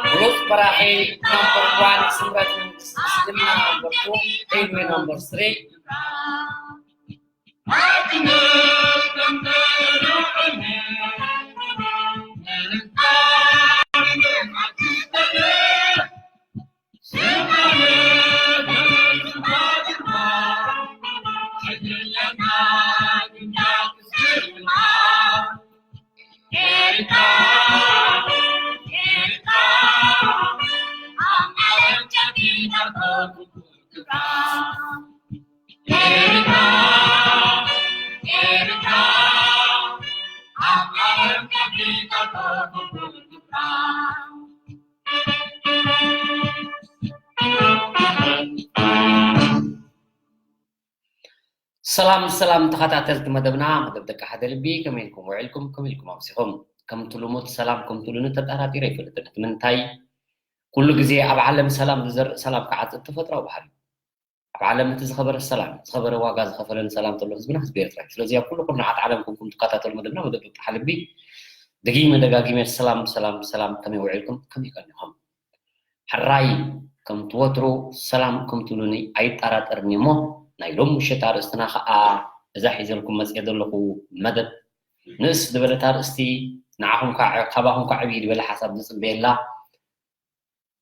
ብሉጽ በራኺ ነምበር ዋን፣ ስምረት መንግስቲ ምስግና ነምበር ቱ፣ ኤልዌ ነምበር ስሪ። ሰላም ሰላም ተኸታተልቲ መደብና፣ መደብ ደቂ ሓደ ልቢ፣ ከመይ ኢልኩም ውዒልኩም? ከመይ ኢልኩም ኣምሲኹም? ከምቲ ልሙድ ሰላም ከምትብሉኒ ተጠራጢረ ኣይፈልጥን። እቲ ምንታይ፣ ኩሉ ግዜ ኣብ ዓለም ሰላም ዝዘርእ ሰላም ክዓጽድ ተፈጥሮኣዊ ባህሪ እዩ። ኣብ ዓለም እቲ ዝኸበረ ሰላም፣ ዝኸበረ ዋጋ ዝኸፈለን ሰላም ተሎ ህዝብና ህዝቢ ኤርትራ እዩ። ስለዚ ኣብ ኩሉ ኩርናዓት ዓለም ኮንኩም ትከታተሉ መደብና፣ መደብ ደቂ ሓደ ልቢ፣ ደጊመ ደጋጊመ ሰላም ሰላም ሰላም፣ ከመይ ውዒልኩም? ከመይ ቀኒኹም? ሕራይ ከምቲ ወትሩ ሰላም ከምትብሉኒ ኣይጠራጠርን እየ። እሞ ናይ ሎም ምሸት ኣርእስትና ኸኣ እዛ ሒዘልኩም መጽየ ዘለኹ መደብ ንእስ ዝበለት ኣርእስቲ ንዓኹም ከዓ፣ ካባኹም ከዓ ዕብይ ዝበለ ሓሳብ ዝጽበየላ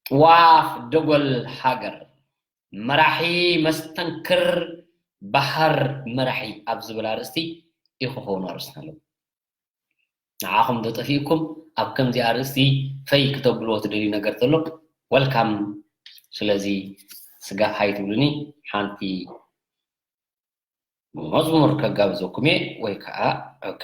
ጥዋፍ ደጎል ሃገር፣ መራሒ መስተንክር በሃር መራሒ ኣብ ዝብል ኣርእስቲ እዩ ክኸውን ኣርእስትና ኣሎ። ንዓኹም ዶ ጠፊእኩም ኣብ ከምዚ ኣርእስቲ ፈይ ክተብልዎ ትደልዩ ነገር ተሎ፣ ወልካም። ስለዚ ስጋእ ሃይ ትብሉኒ፣ ሓንቲ መዝሙር ከጋብዘኩም እየ ወይ ከዓ፣ ኦኬ።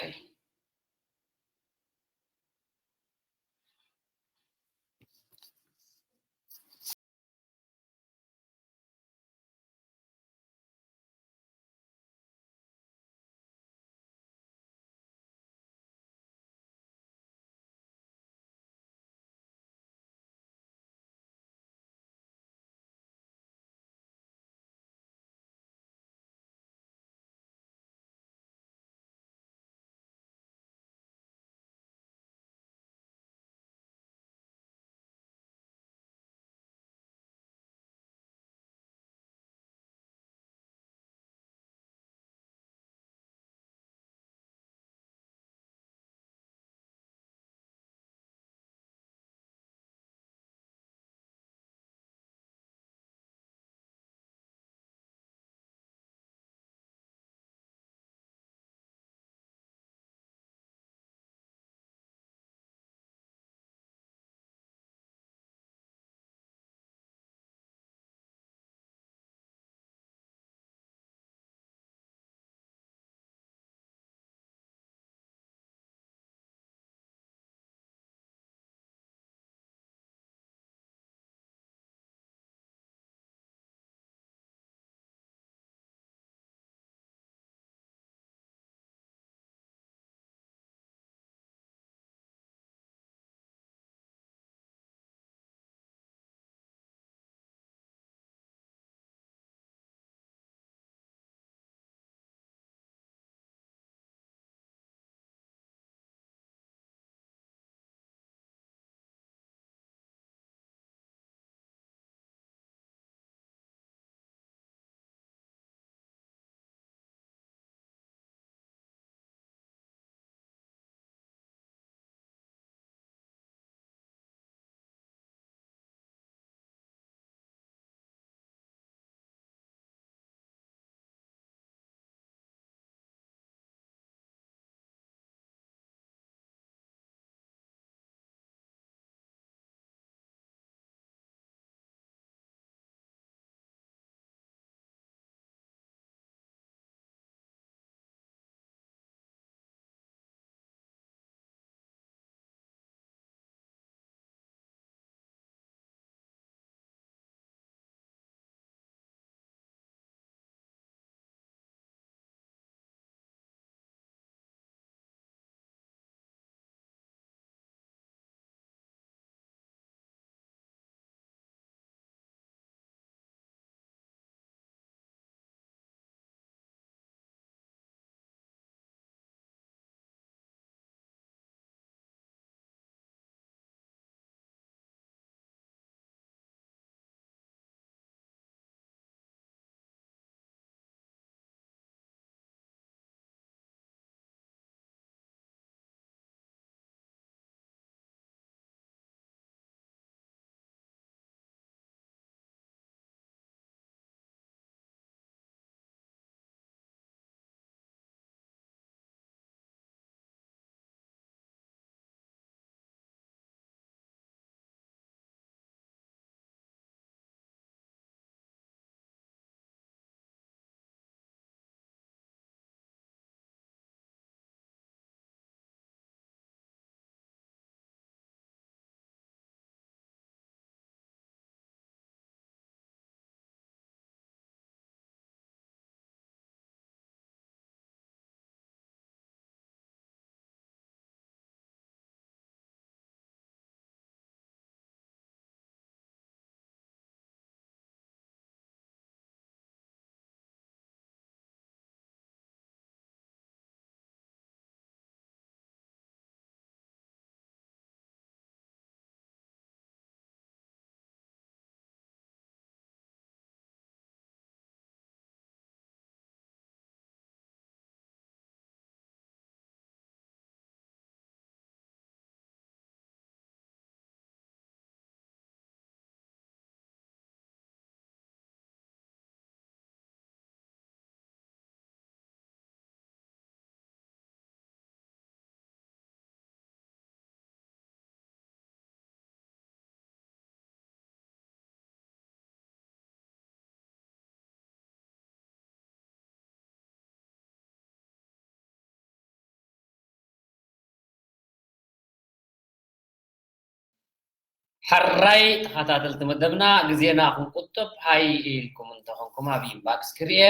ሕራይ ተኸታተልቲ መደብና፣ ግዜና ክንቁጥብ ሃይ ኢልኩም እንተኾንኩም ኣብ ኢንባክስ ክርኤ።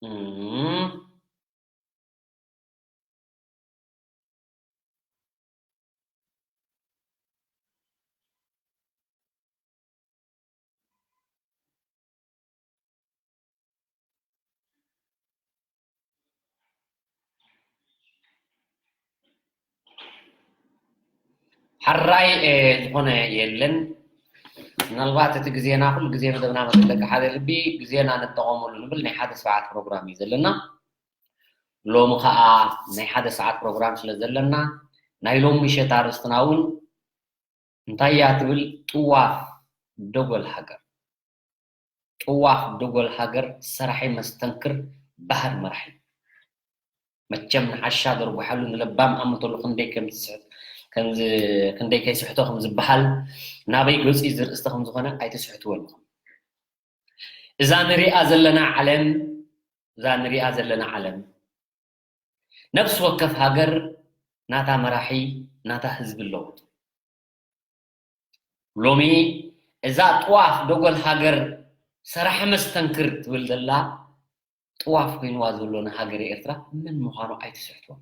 እም። ሕራይ፣ እ፣ ዝኾነ የለን። ምናልባት እቲ ግዜና ኩሉ ግዜ መደብና መተለካ ሓደ ልቢ ግዜና ንጠቐመሉ ንብል ናይ ሓደ ሰዓት ፕሮግራም እዩ ዘለና። ሎሚ ኸኣ ናይ ሓደ ሰዓት ፕሮግራም ስለ ዘለና ናይ ሎሚ ምሸት ኣርእስትና እውን እንታይ እያ ትብል? ጥዋፍ ደጎል ሃገር። ጥዋፍ ደጎል ሃገር ሰራሒ መስተንክር ባህር መራሒ። መቸም ንዓሻ ዘርጉሓሉ ንለባም ኣምተሉ ክንደይ ከም ዝስሕት-፣ ከም ዝ-፣ ክንደይ ከይስሕቶ ከም ዝበሃል ናበይ ገጹ ዝርእስቲ ከም ዝኾነ ኣይትስሕትወን ኢኹም። እዛ ንሪኣ ዘለና ዓለም፣ እዛ ንሪኣ ዘለና ዓለም ነፍሲ ወከፍ ሃገር ናታ መራሒ፣ ናታ ህዝቢ ኣለዎ። ሎሚ እዛ ጥዋፍ ደጎል ሃገር ሰራሒ መስተንክር ትብል ዘላ ጥዋፍ ኮይንዋ ዘሎ ንሃገረ ኤርትራ መን ምዃኑ ኣይትስሕትዎን።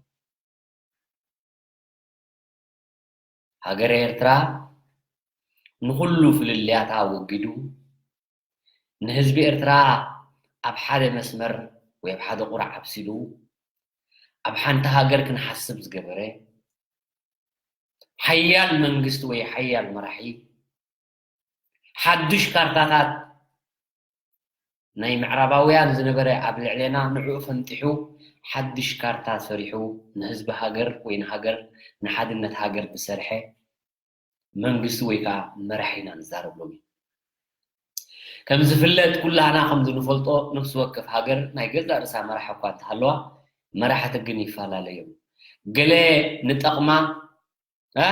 ሃገረ ኤርትራ ንኹሉ ፍልልያታ ወጊዱ፣ ንህዝቢ ኤርትራ ኣብ ሓደ መስመር ወይ ኣብ ሓደ ቁራዕ ኣብሲሉ፣ ኣብ ሓንቲ ሃገር ክንሓስብ ዝገበረ፣ ሓያል መንግስቲ ወይ ሓያል መራሒ፣ ሓድሽ ካርታታት ናይ ምዕራባውያን ዝነበረ ኣብ ልዕሌና ንዕኡ ፈንጢሑ፣ ሓድሽ ካርታ ሰሪሑ፣ ንህዝቢ ሃገር ወይ ንሃገር፣ ንሓድነት ሃገር ዝሰርሐ መንግስቲ ወይ ከዓ መራሒ ኢና ንዛረብ ሎሚ። ከም ዝፍለጥ፣ ኩላህና ከም ዝንፈልጦ፣ ነፍሲ ወከፍ ሃገር ናይ ገዛእ ርእሳ መራሒ እኳ እንተሃለዋ፣ መራሕቲ ግን ይፈላለዩ እዮም። ገለ ንጠቕማ፣ እ፣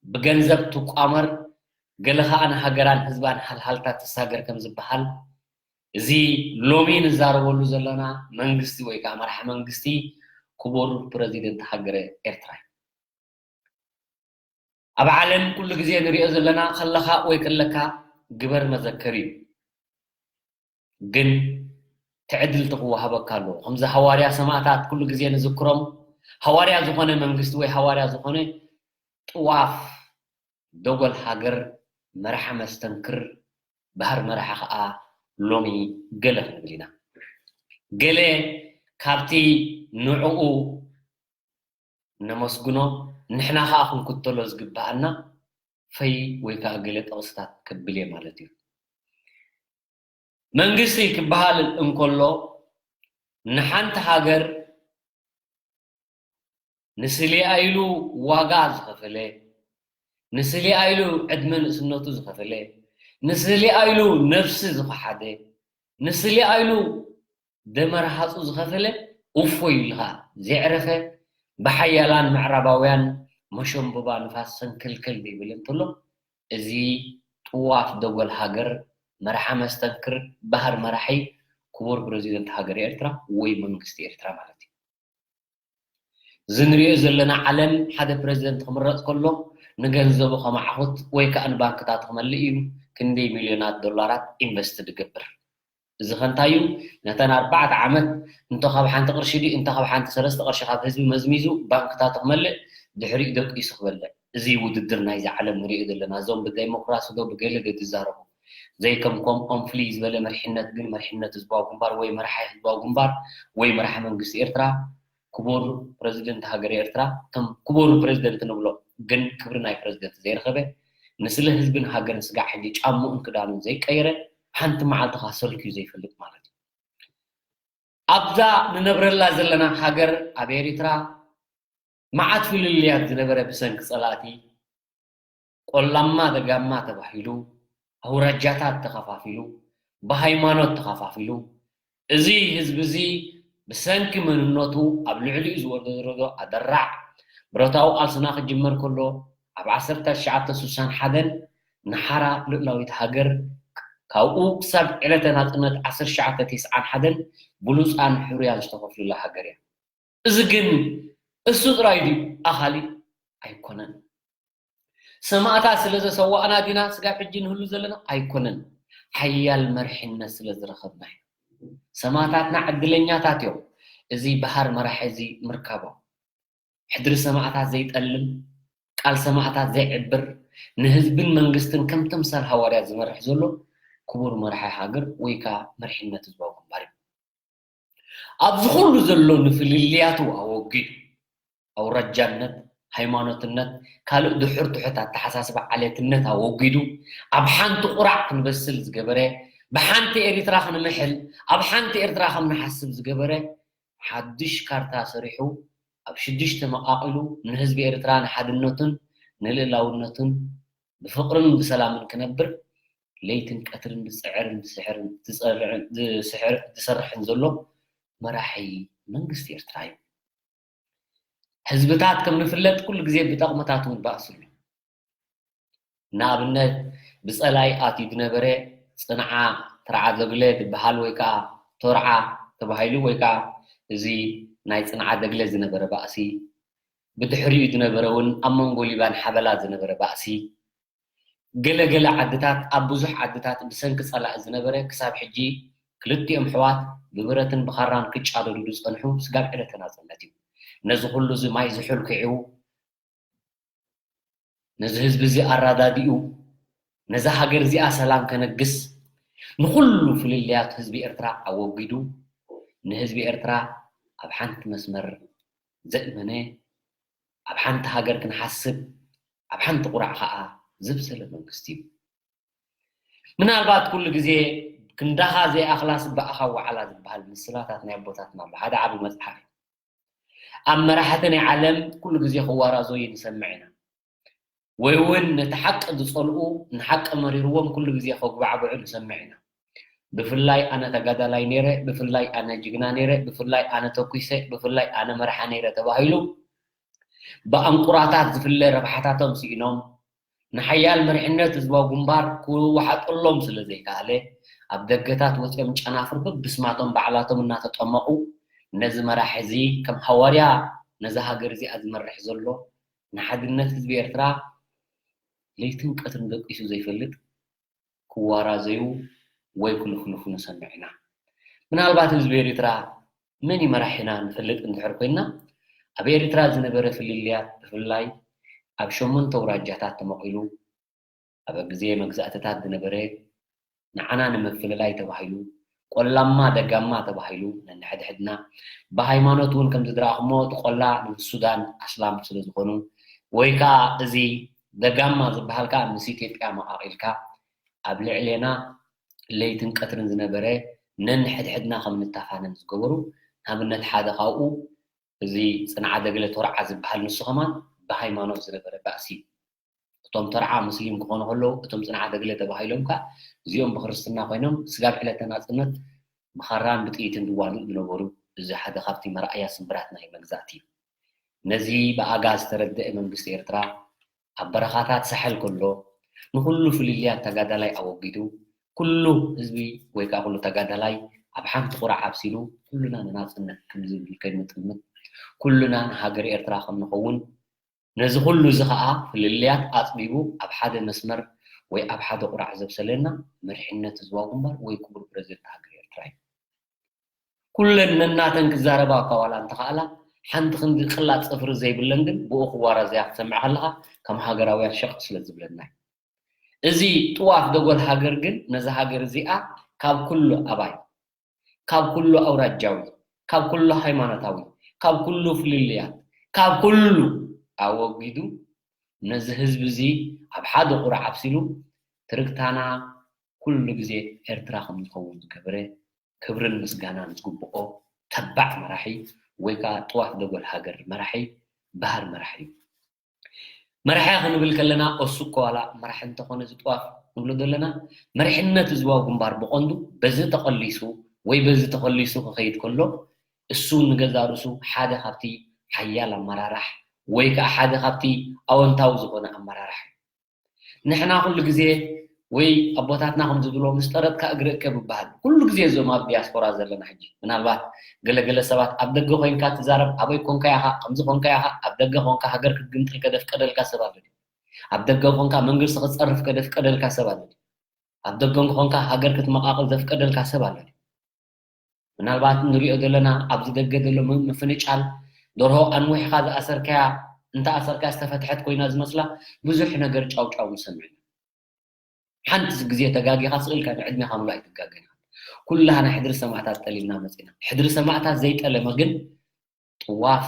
ብገንዘብ ትቋመር፣ ገለ ኸኣ ንሃገራን ህዝባን ሃልሃልታ ትሳገር ከም ዝበሃል፣ እዚ ሎሚ ንዛረበሉ ዘለና መንግስቲ ወይ ከዓ መራሒ መንግስቲ ክቡር ፕረዚደንት ሃገረ ኤርትራ እዩ። ኣብ ዓለም ኩሉ ግዜ ንሪኦ ዘለና ከለኻ ወይ ከለካ ግበር መዘከር እዩ። ግን ትዕድልቲ ክወሃበካ ኣለዎ። ከምዚ ሃዋርያ ሰማእታት ኩሉ ግዜ ንዝክሮም፣ ሃዋርያ ዝኾነ መንግስቲ ወይ ሃዋርያ ዝኾነ ጥዋፍ ደጎል ሃገር መራሒ መስተንክር ባህር መራሒ ኸኣ ሎሚ ገለ ክንብል ኢና። ገለ ካብቲ ንዕኡ ነመስግኖ፣ ንሕና ኸኣ ክንክተሎ ዝግብኣና ፈይ ወይ ከኣ ገለ ጥቕስታት ከብል እየ ማለት እዩ። መንግስቲ ክበሃል እንከሎ፣ ንሓንቲ ሃገር ንስሊኣ ኢሉ ዋጋ ዝኸፈለ፣ ንስሊኣ ኢሉ ዕድመ ንእስነቱ ዝኸፈለ፣ ንስሊኣ ኢሉ ነብሲ ዝኸሓደ፣ ንስሊኣ ኢሉ ደመ ረሃጹ ዝኸፈለ፣ እፎይ ኢሉ ኸኣ ዘዕረፈ፣ ብሓያላን ምዕራባውያን መሸምበባ ንፋስ ሰንከልከል ዘይበለ እንተሎ፣ እዚ ጥዋፍ ደጎል ሃገር፣ መራሒ መስተንክር፣ ባህር መራሒ፣ ክቡር ፕረዚደንት ሃገር ኤርትራ ወይ መንግስቲ ኤርትራ ማለት እዩ። እዚ ንሪኦ ዘለና ዓለም፣ ሓደ ፕረዚደንት ክምረጽ ከሎ፣ ንገንዘቡ ከማዕኹት ወይ ከኣ ንባንክታቱ ክመልእ እዩ፣ ክንደይ ሚልዮናት ዶላራት ኢንቨስት ዝገብር። እዚ ከ እንታይ እዩ? ነተን ኣርባዕተ ዓመት እንተ ካብ ሓንቲ ቅርሺ ድዩ፣ እንተ ካብ ሓንቲ ሰለስተ ቅርሺ ካብ ህዝቢ መዝሚዙ ባንክታቱ ክመልእ፣ ድሕሪኡ ደቂሱ ክበልዕ። እዚ ውድድር ናይዚ ዓለም ንሪኦ ዘለና። እዞም ብዴሞክራሲ ዶ ብገለ ዶ ዝዛረቡ፣ ዘይከም ከምኦም ፍልይ ዝበለ መሪሕነት ግን፣ መሪሕነት ህዝባዊ ግንባር ወይ መራሒ ህዝባዊ ግንባር ወይ መራሒ መንግስቲ ኤርትራ፣ ክቡር ፕረዚደንት ሃገር ኤርትራ፣ ከም ክቡር ፕረዚደንት ንብሎ፣ ግን ክብሪ ናይ ፕረዚደንት ዘይረኸበ፣ ንስለ ህዝብን ሃገርን ስጋዕ ሕጂ ጫምኡን ክዳኑን ዘይቀየረ፣ ሓንቲ መዓልቲ ከኣ ሰልክዩ ዘይፈልጥ ማለት እዩ። ኣብዛ ንነብረላ ዘለና ሃገር፣ ኣብ ኤሪትራ፣ መዓት ፍልልያት ዝነበረ ብሰንኪ ጸላእቲ፣ ቆላማ ደጋማ ተባሂሉ፣ ኣውራጃታት ተኸፋፊሉ፣ ብሃይማኖት ተኸፋፊሉ፣ እዚ ህዝቢ እዚ ብሰንኪ መንነቱ ኣብ ልዕሊኡ ዝወረዶ ኣደራዕ ብረታዊ ቃልስና ክጅመር ከሎ፣ ኣብ ዓሰርተ ትሽዓተ ስሳን ሓደን ንሓራ ልኡላዊት ሃገር፣ ካብኡ ክሳብ ዕለተ ናጽነት ዓሰርተ ትሽዓተ ተስዓን ሓደን ብሉጻን ሕሩያን ዝተኸፍሉላ ሃገር እያ። እዚ ግን እሱ ጥራይ ድዩ? ኣኻሊ ኣይኮነን። ሰማእታት ስለ ዘሰዋእና ዲና ስጋብ ሕጂ ንህሉ ዘለና? ኣይኮነን። ሓያል መርሒነት ስለ ዝረኸብና እዩ። ሰማእታትና ዕድለኛታት እዮም። እዚ በሃር መራሒ እዚ ምርካቦም። ሕድሪ ሰማእታት ዘይጠልም፣ ቃል ሰማእታት ዘይዕብር፣ ንህዝብን መንግስትን ከም ተምሳል ሃዋርያ ዝመርሕ ዘሎ ክቡር መራሒ ሃገር ወይ ከዓ መርሒነት ህዝባዊ ግንባር እዩ። ኣብዚ ኩሉ ዘሎ ንፍልልያቱ ኣወጊዱ፣ ኣውራጃነት፣ ሃይማኖትነት፣ ካልእ ድሑር ትሑት ኣተሓሳስባ ዓሌትነት ኣወጊዱ፣ ኣብ ሓንቲ ቁራዕ ክንበስል ዝገበረ፣ ብሓንቲ ኤሪትራ ክንምሕል፣ ኣብ ሓንቲ ኤርትራ ከም ንሓስብ ዝገበረ፣ ሓድሽ ካርታ ሰሪሑ፣ ኣብ ሽዱሽተ መቓቒሉ ንህዝቢ ኤርትራ ንሓድነቱን ንልእላውነቱን ብፍቕርን ብሰላምን ክነብር ለይትን ቀትርን ዝጽዕርን ዝሰርሕን ዘሎ መራሒ መንግስቲ ኤርትራ እዩ። ህዝብታት ከም ንፍለጥ ኩሉ ግዜ ብጠቕምታት እውን ባእሲ ኣሎ። ንኣብነት ብጸላይ ኣትዩ ዝነበረ ጽንዓ ተርዓ ዘግለ ዝበሃል ወይ ከዓ ቶርዓ ተባሂሉ ወይ ከዓ እዚ ናይ ጽንዓ ዘግለ ዝነበረ ባእሲ፣ ብድሕሪኡ ዝነበረ እውን ኣብ መንጎ ሊባን ሓበላ ዝነበረ ባእሲ፣ ገለ ገለ ዓድታት ኣብ ብዙሕ ዓድታት ብሰንኪ ጸላኢ ዝነበረ ክሳብ ሕጂ ክልቲኦም ኣሕዋት ብብረትን ብኻራን ክጫደዱ ዝጸንሑ ስጋብ ዕለተ ናጽነት እዩ። ነዚ ኩሉ እዚ ማይ ዝሑል ክዒቡ ነዚ ህዝቢ እዚ ኣረዳዲኡ ነዛ ሃገር እዚኣ ሰላም ከነግስ ንኹሉ ፍልልያት ህዝቢ ኤርትራ ኣወጊዱ ንህዝቢ ኤርትራ ኣብ ሓንቲ መስመር ዘእመነ ኣብ ሓንቲ ሃገር ክንሓስብ ኣብ ሓንቲ ቁራዕ ከዓ ዘብሰለ መንግስቲ እዩ። ምናልባት ኩሉ ግዜ ክንዳኻ ዘይኣኽላስ ብኣኻ ዋዕላ ዝበሃል ምስላታት ናይ ኣቦታትና ኣሎ ሓደ ዓቢ መፅሓፍ እዩ። ኣብ መራሕቲ ናይ ዓለም ኩሉ ግዜ ክዋራዘዩ ንሰምዕ ኢና። ወይ እውን ነቲ ሓቂ ዝፀልኡ ንሓቂ መሪርዎም ኩሉ ግዜ ከጉባዕብዑ ንሰምዕ ኢና። ብፍላይ ኣነ ተጋዳላይ ነይረ፣ ብፍላይ ኣነ ጅግና ነይረ፣ ብፍላይ ኣነ ተኩሰ፣ ብፍላይ ኣነ መርሓ ነይረ ተባሂሉ ብኣንቁራታት ዝፍለ ረብሓታቶም ስኢኖም ንሓያል መሪሕነት ህዝባዊ ግንባር ክወሓጠሎም ስለ ዘይከኣለ ኣብ ደገታት ወፂኦም ጨናፍር በብስማቶም ባዕላቶም እናተጠመቑ ነዚ መራሒ እዚ ከም ሃዋርያ ነዛ ሃገር እዚኣ ዝመርሕ ዘሎ ንሓድነት ህዝቢ ኤርትራ ለይትን ቀትርን ደቂሱ ዘይፈልጥ ክዋራዘዩ ወይ ክልፍልፉ ንሰምዕ ኢና። ምናልባት ህዝቢ ኤርትራ መን እዩ መራሒና ንፈልጥ እንድሕር ኮይንና ኣብ ኤርትራ ዝነበረ ፍልልያት ብፍላይ ኣብ ሸሞንተ ኣውራጃታት ተመቒሉ ኣብ ግዜ መግዛእትታት ዝነበረ ንዓና ንምፍልላይ ተባሂሉ ቆላማ ደጋማ ተባሂሉ ነንሕድሕድና ብሃይማኖት እውን ከም ዝድረኣኹሞ እቲ ቆላ ንሱዳን ኣስላም ስለ ዝኾኑ ወይ ከዓ እዚ ደጋማ ዝበሃል ከዓ ምስ ኢትዮጵያ መቓቒልካ ኣብ ልዕሌና ለይትን ቀትርን ዝነበረ ነንሕድሕድና ከም ንተፋነን ዝገበሩ ንኣብነት ሓደ ካብኡ እዚ ፅንዓ ደግለ ቶርዓ ዝበሃል ንሱ ከማን ብሃይማኖት ዝነበረ ባእሲ እዩ። እቶም ተርዓ ሙስሊም ክኾኑ ከለዉ እቶም ፅንዓ ደግለ ተባሂሎም ከዓ እዚኦም ብክርስትና ኮይኖም ስጋብ ዕለተ ናፅነት ብኻራን ብጥይትን ዝዋግእ ዝነበሩ እዚ ሓደ ካብቲ መርኣያ ስምብራት ናይ መግዛእቲ እዩ። ነዚ ብኣጋ ዝተረደአ መንግስቲ ኤርትራ ኣብ በረኻታት ሳሕል ከሎ ንኹሉ ፍልልያት ተጋዳላይ ኣወጊዱ ኩሉ ህዝቢ ወይ ከዓ ኩሉ ተጋዳላይ ኣብ ሓንቲ ቁራዕ ኣብሲሉ ኩሉና ንናፅነት ከምዝብል ከይንጥምት ኩሉና ንሃገር ኤርትራ ከምንኸውን ነዚ ኩሉ እዚ ከዓ ፍልልያት ኣፅቢቡ ኣብ ሓደ መስመር ወይ ኣብ ሓደ ቁራዕ ዘብሰለና መሪሕነት ህዝባዊ ግንባር ወይ ክቡር ፕረዚደንት ሃገር ኤርትራ እዩ። ኩለን ነናተን ክዛረባ እኳ ዋላ እንተኸኣላ ሓንቲ ክንዲ ቅላፅ ፅፍሪ ዘይብለን ግን ብኡ ክዋራዘያ ክትሰምዕ ከለኻ ከም ሃገራውያን ሸቕ ስለ ዝብለና እዩ። እዚ ጥዋፍ ደጎል ሃገር ግን ነዛ ሃገር እዚኣ ካብ ኩሉ ኣባይ ካብ ኩሉ ኣውራጃዊ ካብ ኩሉ ሃይማኖታዊ ካብ ኩሉ ፍልልያት ካብ ኩሉ ኣወጊዱ ነዚ ህዝቢ እዚ ኣብ ሓደ ቁራዕ ኣብሲሉ ትርክታና ኩሉ ግዜ ኤርትራ ከም ዝኸውን ዝገበረ ክብርን ምስጋናን ዝግብኦ ተባዕ መራሒ ወይ ከዓ ጥዋፍ ደጎል ሃገር መራሒ በሃር መራሒ እዩ። መራሒ ክንብል ከለና እሱ እኮ ዋላ መራሒ እንተኾነ እዚ ጥዋፍ ንብሎ ዘለና መሪሕነት ህዝባዊ ግንባር ብቐንዱ በዚ ተቐሊሱ ወይ በዚ ተቐሊሱ ክኸይድ ከሎ እሱ ንገዛ ርእሱ ሓደ ካብቲ ሓያል ኣመራራሕ ወይ ከዓ ሓደ ካብቲ ኣወንታዊ ዝኾነ ኣመራራሕ እዩ። ንሕና ኩሉ ግዜ ወይ ኣቦታትና ከም ዝብሎ ምስ ጠረጥካ እግሪ እከብ ይበሃል። ኩሉ ግዜ እዞም ኣብ ዲያስፖራ ዘለና ሕጂ ምናልባት ገለገለ ሰባት ኣብ ደገ ኮይንካ ትዛረብ ኣበይ ኮንካ ኢኻ ከምዚ ኮንካ ኢኻ ኣብ ደገ ኮንካ ሃገር ክትግምጥል ከደፍቀደልካ ሰብ ኣሎ ድዩ? ኣብ ደገ ኮንካ መንግስቲ ክትጸርፍ ከደፍቀደልካ ሰብ ኣሎ። ኣብ ደገ ኮንካ ሃገር ክትመቓቕል ዘፍቀደልካ ሰብ ኣሎ። ምናልባት ንሪኦ ዘለና ኣብዚ ደገ ዘሎ ም- ምፍንጫል፣ ደርሆ ኣንዊሕካ ዝኣሰርካያ፣ እንተ ኣሰርካ ዝተፈትሐት ኮይና ዝመስላ፣ ብዙሕ ነገር ጫው ጫው ንሰምዕ ኢና። ሓንቲ ግዜ ተጋጊኻ ስእልካ ንዕድሜኻ ምሉእ ኣይትጋገን ኢኻ። ኩላህና ሕድሪ ሰማእታት ጠሊምና መጺና። ሕድሪ ሰማእታት ዘይጠለመ ግን ጥዋፍ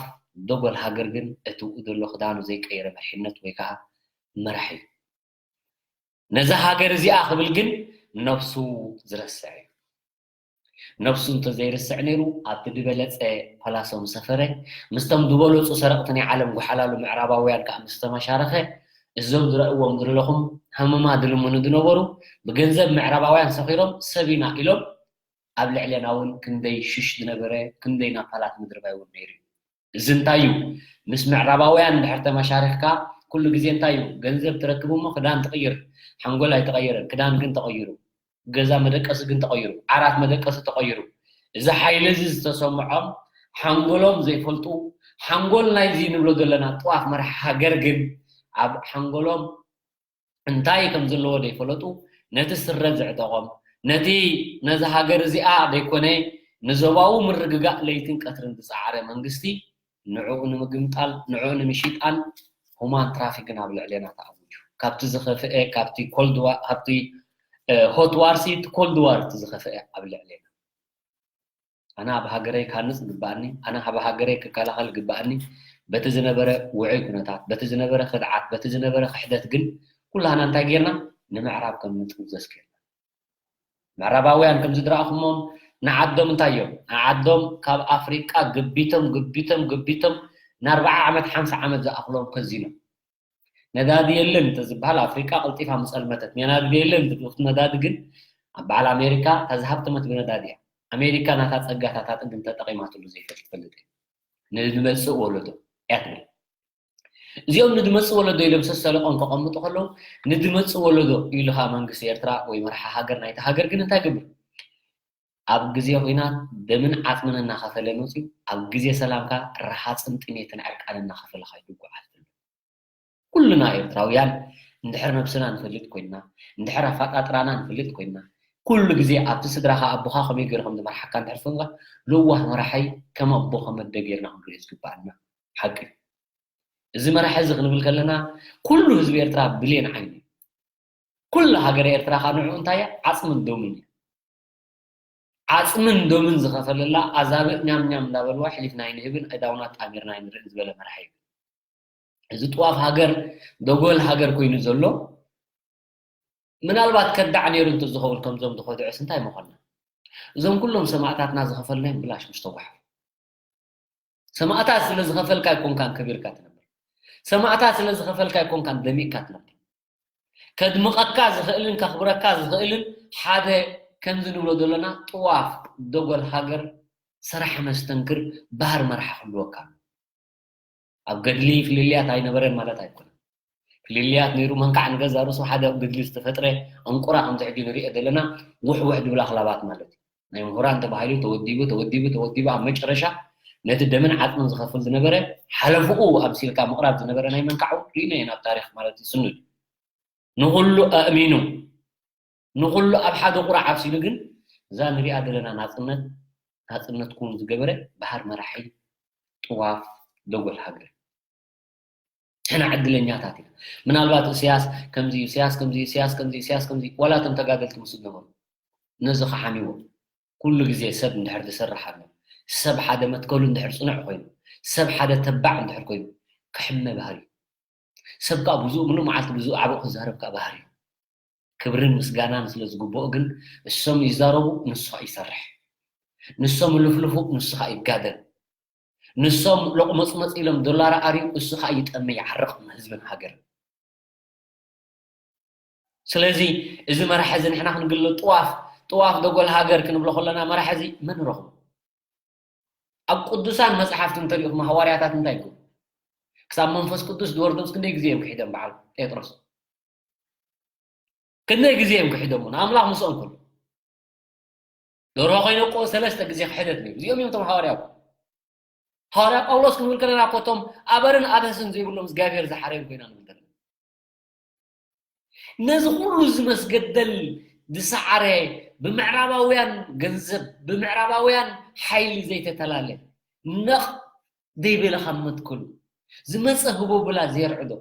ደጎል ሃገር ግን እቲ ብኡ ዘሎ ክዳኑ ዘይቀየረ መሪሕነት ወይ ከዓ መራሒ እዩ። ነዛ ሃገር እዚኣ ክብል ግን ነብሱ ዝረስዕ እዩ። ነብሱ እንተዘይርስዕ ነይሩ ኣብቲ ዝበለጸ ፓላሶ ምሰፈረ፣ ምስቶም ዝበለጹ ሰረቕቲ ናይ ዓለም ጎሓላሉ ምዕራባውያን ከዓ ምስተመሻረኸ፣ እዞም ዝረእዎም ዘለኹም ሃመማ ድልምኑ ዝነበሩ ብገንዘብ ምዕራባውያን ሰኺሮም ሰብ ኢና ኢሎም ኣብ ልዕሌና እውን ክንደይ ሽሽ ዝነበረ ክንደይ ናፓላት ምድርባይ እውን ነይሩ እዩ። እዚ እንታይ እዩ? ምስ ምዕራባውያን እንድሕር ተመሻሪኽካ ኩሉ ግዜ እንታይ እዩ? ገንዘብ ትረክብ እሞ ክዳን ትቕይር። ሓንጎል ኣይተቐየረን፣ ክዳን ግን ተቐይሩ። ገዛ መደቀሲ ግን ተቐይሩ። ዓራት መደቀሲ ተቐይሩ። እዚ ሓይሊ እዚ ዝተሰምዖም ሓንጎሎም ዘይፈልጡ ሓንጎል ናይዚ ንብሎ ዘለና ጥዋፍ መራሒ ሃገር ግን ኣብ ሓንጎሎም እንታይ ከም ዘለዎ ዘይፈለጡ ነቲ ስረ ዘዕጠቖም ነቲ ነዚ ሃገር እዚኣ ዘይኮነ ንዞባዊ ምርግጋእ ለይትን ቀትርን ዝፀዓረ መንግስቲ ንዕኡ ንምግምጣል ንዕኡ ንምሽጣን ሁማን ትራፊክን ኣብ ልዕሌና ተኣዊጁ። ካብቲ ዝኸፍአ ካብቲ ኮልድ ዋር ካብቲ ሆት ዋርሲ እቲ ኮልድ ዋር እቲ ዝኸፍአ ኣብ ልዕሌና ኣነ ኣብ ሃገረይ ክሃንፅ ይግባኣኒ፣ ኣነ ኣብ ሃገረይ ክከላኸል ይግባኣኒ። በቲ ዝነበረ ውዑይ ኩነታት፣ በቲ ዝነበረ ክድዓት፣ በቲ ዝነበረ ክሕደት ግን ኩላህና እንታይ ጌርና? ንምዕራብ ከም ንጥምዘዝ ጌርና። ምዕራባውያን ከምዚ ዝረኣኹሞም ንዓዶም እንታይ እዮም? ንዓዶም ካብ ኣፍሪቃ ግቢቶም ግቢቶም ግቢቶም ንኣርባዓ ዓመት ሓምሳ ዓመት ዝኣኽሎም ከዚኖም ነዳዲ የለን እንተዝበሃል ኣፍሪቃ ቀልጢፋ ምጸልመተት። ነዳዲ የለን ትብልቲ ነዳዲ ግን ኣብ በዓል ኣሜሪካ እታ ዝሃብተመት ብነዳዲ እያ። ኣሜሪካ ናታ ጸጋታት ኣጥግን ተጠቒማትሉ ዘይፈልጥ ፈልጥ ንዝመጽእ ወለዶ እያ ትብል። እዚኦም ንዝመጽእ ወለዶ ኢሎም ሰሰለቆም ከቐምጡ ከለዉ ንዝመጽእ ወለዶ ኢሉኻ መንግስቲ ኤርትራ ወይ መርሓ ሃገር ናይቲ ሃገር ግን እንታይ ገብር ኣብ ግዜ ኹናት ደምን ዓጽምን እናኸፈለ መፅዩ ኣብ ግዜ ሰላምካ ረሃፅን ጥሜትን ዕርቃን እናኸፈለኻ ይጓዓዝ ዘሎ። ኩልና ኤርትራውያን እንድሕር ነብስና ንፈልጥ ኮይንና እንድሕር ኣፋጣጥራና ንፈልጥ ኮይንና ኩሉ ግዜ ኣብቲ ስድራኻ ኣቦኻ ከመይ ገይሩ ከም ዝመርሓካ እንድሕር ፈንጋ ለዋህ መራሓይ ከም ኣቦ ከመደ ጌርና ክንሪኦ ዝግባኣና ሓቂ እዩ። እዚ መራሒ እዚ ክንብል ከለና ኩሉ ህዝቢ ኤርትራ ብሌን ዓይኒ እዩ። ኩሉ ሃገረ ኤርትራ ከዓ ንዕኡ እንታይ እያ? ዓፅምን ደምን እዩ። ዓፅምን ደምን ዝኸፈለላ ኣዛብእ ኛም ኛም እንዳበልዋ ሕሊፍና ኣይንህብን፣ ኣእዳውና ኣጣሚርና ኣይንርእን ዝበለ መራሒ እዩ። እዚ ጥዋፍ ሃገር ደጎል ሃገር ኮይኑ ዘሎ ምናልባት ከዳዕ ነይሩ እንተዝኸውን ከምዞም ዝኸድዑስ እንታይ ምኾንና? እዞም ኩሎም ሰማእታትና ዝኸፈልናዮም ብላሽ ምስተጓሓፉ። ሰማእታት ስለ ዝኸፈልካ ኣይኮንካን ከቢርካ ትነብር። ሰማእታት ስለ ዝኸፈልካ ኣይኮንካን ደሚቕካ ትነብር። ከድምቐካ ዝኽእልን ከኽብረካ ዝኽእልን ሓደ ከምዚ ንብሎ ዘለና ጥዋፍ ደጎል ሃገር ሰራሕ መስተንክር ባህር መርሓ ክህልወካ ኣሎ። ኣብ ገድሊ ፍልልያት ኣይነበረን ማለት ኣይኮነን። ፍልልያት ነይሩ መንካዕ ንገዛ ርእሱ ሓደ ኣብ ገድሊ ዝተፈጥረ ኣንቁራ ከምዚ ሕጂ ንሪኦ ዘለና ውሕውሕ ዝብላ ኣኽላባት ማለት እዩ። ናይ ምሁራን ተባሂሉ ተወዲቡ ተወዲቡ ተወዲቡ ኣብ መጨረሻ ነቲ ደምን ዓፅምን ዝኸፍል ዝነበረ ሓለፍኡ ኣምሲልካ ምቕራብ ዝነበረ ናይ መንካዕ እውን ርኢናዮ ኢና ኣብ ታሪክ ማለት እዩ ስኑድ ንኹሉ ኣእሚኑ ንኹሉ ኣብ ሓደ ቁራዕ ኣብሲሉ ግን እዛ ንሪኣ ዘለና ናፅነት ናፅነት ክውን ዝገበረ በሃር መራሒ ጥዋፍ ደጎል ሃገር ሕና ዕድለኛታት ኢና ምናልባት እስያስ ከምዚ እስያስ ከምዚ እስያስ ከምዚ እስያስ ከምዚ ዋላ እቶም ተጋደልቲ ምስ ዝነበሩ ነዚ ከሓሚዎ ኩሉ ግዜ ሰብ እንድሕር ዝሰርሕ ኣሎ ሰብ ሓደ መትከሉ እንድሕር ፅኑዕ ኮይኑ ሰብ ሓደ ተባዕ እንድሕር ኮይኑ ክሕመ ባህር እዩ ሰብ ከዓ ብዙ ምሉእ መዓልቲ ብዙ ዓብኡ ክዛረብ ከዓ ባህር እዩ ክብርን ምስጋናን ስለ ዝግብኦ ግን እሶም ይዛረቡ ንሱ ከዓ ይሰርሕ ንሶም ልፍልፉ ንሱ ከዓ ይጋደል ንሶም ሎቕመፅመፅ ኢሎም ዶላር ኣርዩ እሱ ከዓ ይጠሚ ይዓርቕ ንህዝብን ሃገርን ስለዚ እዚ መራሒ እዚ ንሕና ክንግሎ ጥዋፍ ጥዋፍ ደጎል ሃገር ክንብሎ ከለና መራሒ እዚ መን ረኽቡ ኣብ ቅዱሳን መፅሓፍቲ እንተሪእኹም ሃዋርያታት እንታይ ይብሉ ክሳብ መንፈስ ቅዱስ ዝወርዶምስ ክንደይ ግዜ እዮም ክሒዶም በዓል ጴጥሮስ ክንደይ ግዜ እዮም ክሒዶም ንኣምላኽ ምስኦም ከሎ ደርሆ ኮይነ እኮ ሰለስተ ግዜ ክሕደት ነይሩ እዚኦም እዮም ቶም ሃዋርያ ሃዋርያ ጳውሎስ ክንብል ከለና እኮ ቶም ኣበርን ኣበስን ዘይብሎም እግዚኣብሔር ዝሓረዮም ኮይና ንብል ዘለና ነዚ ኩሉ እዚ መስገደል ዝሰዓረ፣ ብምዕራባውያን ገንዘብ፣ ብምዕራባውያን ሓይሊ ዘይተተላለ፣ ነቕ ዘይበለ ካብ መትከሉ ዝመጸ ህቦብላ ዘየርዕዶ፣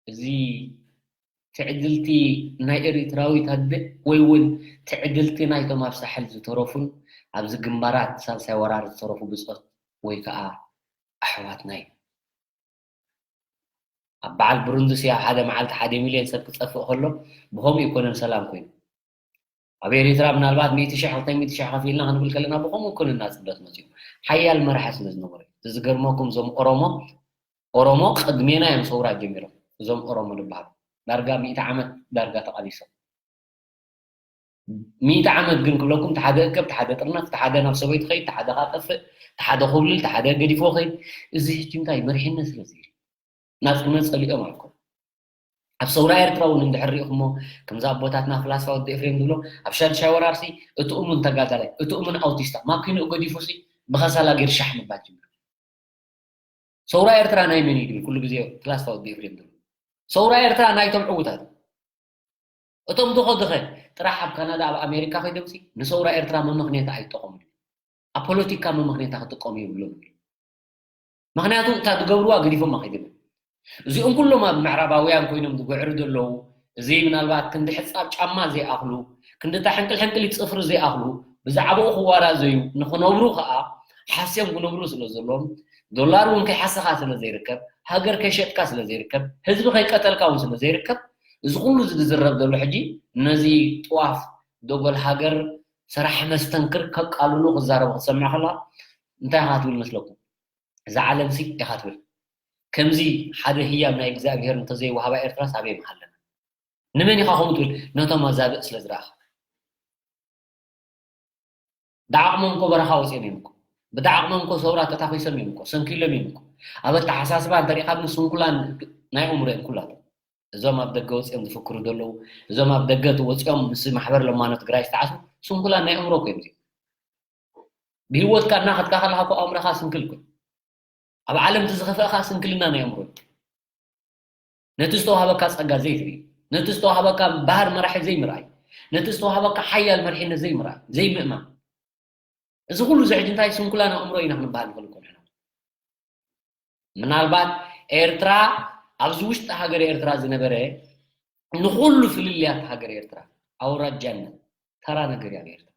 እዚ ትዕድልቲ ናይ ኤሪትራዊት ኣደ ወይ እውን ትዕድልቲ ናይቶም ኣብ ሳሕል ዝተረፉን ኣብዚ ግንባራት ሳልሳይ ወራር ዝተረፉ ብጾት ወይ ከዓ ኣሕዋትና እዩ። ኣብ በዓል ብሩንዲ ሲ ኣብ ሓደ መዓልቲ ሓደ ሚልዮን ሰብ ክጠፍእ ከሎ ብኸምኡ ኣይኮነን ሰላም ኮይኑ። ኣብ ኤሪትራ ምናልባት ሚእቲ ሽሕ ክልተ ሚእቲ ሽሕ ከፊልና ክንብል ከለና ብኸምኡ ኣይኮነን ናጽነት መጺኡ። ሓያል መራሒ ስለ ዝነበረ እዩ። እቲ ዝገርመኩም እዞም ኦሮሞ ኦሮሞ ቅድሜና እዮም ሰውራ ጀሚሮም። እዞም ኦሮሞ ዝበሃሉ ዳርጋ ሚእቲ ዓመት ዳርጋ ተቓሊሶም። ሚእቲ ዓመት ግን ክብለኩም፣ ተሓደ እከብ፣ ተሓደ ጥርነፍ፣ ተሓደ ናብ ሰበይቱ ኸይድ፣ ተሓደ ኻጠፍእ፣ ተሓደ ኩብልል፣ ተሓደ ገዲፎ ኸይድ። እዚ ሕጂ እንታይ መሪሕነት ስለ ዘይርኢ ናጽነት ጸሊኦም ኣልኮ ኣብ ሰውራ ኤርትራ እውን እንድሕር ሪኢኹሞ፣ ከምዚ ኣቦታትና ፍላስፋ ወዲ ኤፍሬም ዝብሎ፣ ኣብ ሻድሻይ ወራርሲ እቲ እሙን ተጋዳላይ፣ እቲ እሙን ኣውቲስታ ማኪንኡ ገዲፉ ሲ ብኸሳላ ገይሩ ሻሕ ምባል ጀሚሩ። ሰውራ ኤርትራ ናይ መን እዩ ድብል ኩሉ ግዜ ፍላስፋ ወዲ ኤፍሬም ድብል? ሰውራ ኤርትራ ናይቶም ዕዉታት። እቶም ድኾ ድኸ ጥራሕ ኣብ ካናዳ ኣብ ኣሜሪካ ከይዶምሲ ንሰውራ ኤርትራ መመኽንያታ ኣይጠቐሙሉ። ኣብ ፖለቲካ መመኽንያታ ክጥቀሙ የብሎም። ምኽንያቱ እታ ዝገብርዋ ገዲፎማ ከይዶም። እዚኦም ኩሎም ኣብ ምዕራባውያን ኮይኖም ዝግዕሩ ዘለዉ፣ እዚ ምናልባት ክንዲ ሕጻብ ጫማ ዘይኣኽሉ፣ ክንዲ እታ ሕንቅል ሕንቅሊት ጽፍሪ ዘይኣኽሉ፣ ብዛዕባኡ ክዋራዘዩ ንኽነብሩ ኸኣ ሓስዮም ክነብሩ ስለ ዘለዎም፣ ዶላር እውን ከይሓሰኻ ስለ ዘይርከብ፣ ሃገር ከይሸጥካ ስለ ዘይርከብ፣ ህዝቢ ከይቀተልካ እውን ስለ ዘይርከብ፣ እዚ ኩሉ እዚ ዝዝረብ ዘሎ ሕጂ ነዚ ጥዋፍ ደጎል ሃገር ሰራሕ መስተንክር ከቃልሉ ክዛረቡ ክትሰምዕ ከለኻ እንታይ ኢኻ ትብል መስለኩም? እዛ ዓለምሲ ኢኻ ትብል። ከምዚ ሓደ ህያብ ናይ እግዚኣብሄር እንተዘይወሃባ ኤርትራስ ኣበይ ምሃለና? ንመን ኢኻ ከምኡ ትብል? ነቶም ኣዛብእ ስለ ዝረኣኻ። ብዓቕሞም እኮ በረኻ ወፂኦም እዮም እኮ። ብዓቕሞም እኮ ሰውራ ተታኺሶም እዮም እኮ። ሰንኪሎም እዮም እኮ። ኣብ ኣተሓሳስባ እንተሪእኻ ግን ስንኩላን ናይ ኣእምሮ እዮም ኩላቶም። እዞም ኣብ ደገ ወፂኦም ዝፍክሩ ዘለዉ፣ እዞም ኣብ ደገ ወፂኦም ምስ ማሕበር ለማኖ ትግራይ ዝተዓስቡ ስንኩላን ናይ ኣእምሮ እኮ እዮም እዚኦም። ብህይወትካ እናኸድካ ከለኻ እኮ ኣእምሮኻ ስንክል እኮ እዩ። ኣብ ዓለም እቲ ዝኸፍአ ከዓ ስንክልና ናይ ኣእምሮ እዩ። ነቲ ዝተዋሃበካ ጸጋ ዘይትርኢ፣ ነቲ ዝተዋሃበካ ባህር መራሒ ዘይምርኣይ፣ ነቲ ዝተዋሃበካ ሓያል መሪሕነት ዘይምርኣይ፣ ዘይምእማን። እዚ ኩሉ እዚ ሕጂ እንታይ ስንኩላን ኣእምሮ ኢና ክንበሃል ንኽእል እኮ ንሕና። ምናልባት ኤርትራ ኣብዚ ውሽጢ ሃገር ኤርትራ ዝነበረ ንኹሉ ፍልልያት ሃገር ኤርትራ ኣውራጃነት ተራ ነገር እዩ ኣብ ኤርትራ።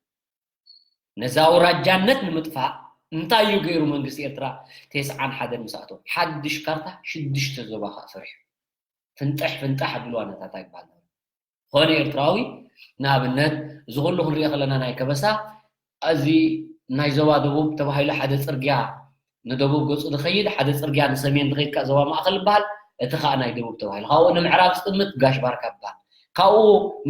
ነዚ ኣውራጃነት ንምጥፋእ እንታይ እዩ ገይሩ መንግስቲ ኤርትራ? ተስዓን ሓደን ምስ ኣተወ ሓድሽ ካርታ ሽዱሽተ ዞባ ከኣ ሰሪሑ። ፍንጥሕ ፍንጣሕ ኣብልዋ ነታ እንታይ ይበሃል ነበረ። ዝኾነ ኤርትራዊ ንኣብነት እዚ ኩሉ ክንሪኦ ከለና ናይ ከበሳ እዚ ናይ ዞባ ደቡብ ተባሂሉ ሓደ ጽርግያ ንደቡብ ገጹ ዝኸይድ፣ ሓደ ጽርግያ ንሰሜን ዝኸይድ ከኣ ዞባ ማእከል ይበሃል። እቲ ከኣ ናይ ደቡብ ተባሂሉ። ካብኡ ንምዕራብ ዝጥምት ጋሽ ባርካ ይበሃል። ካብኡ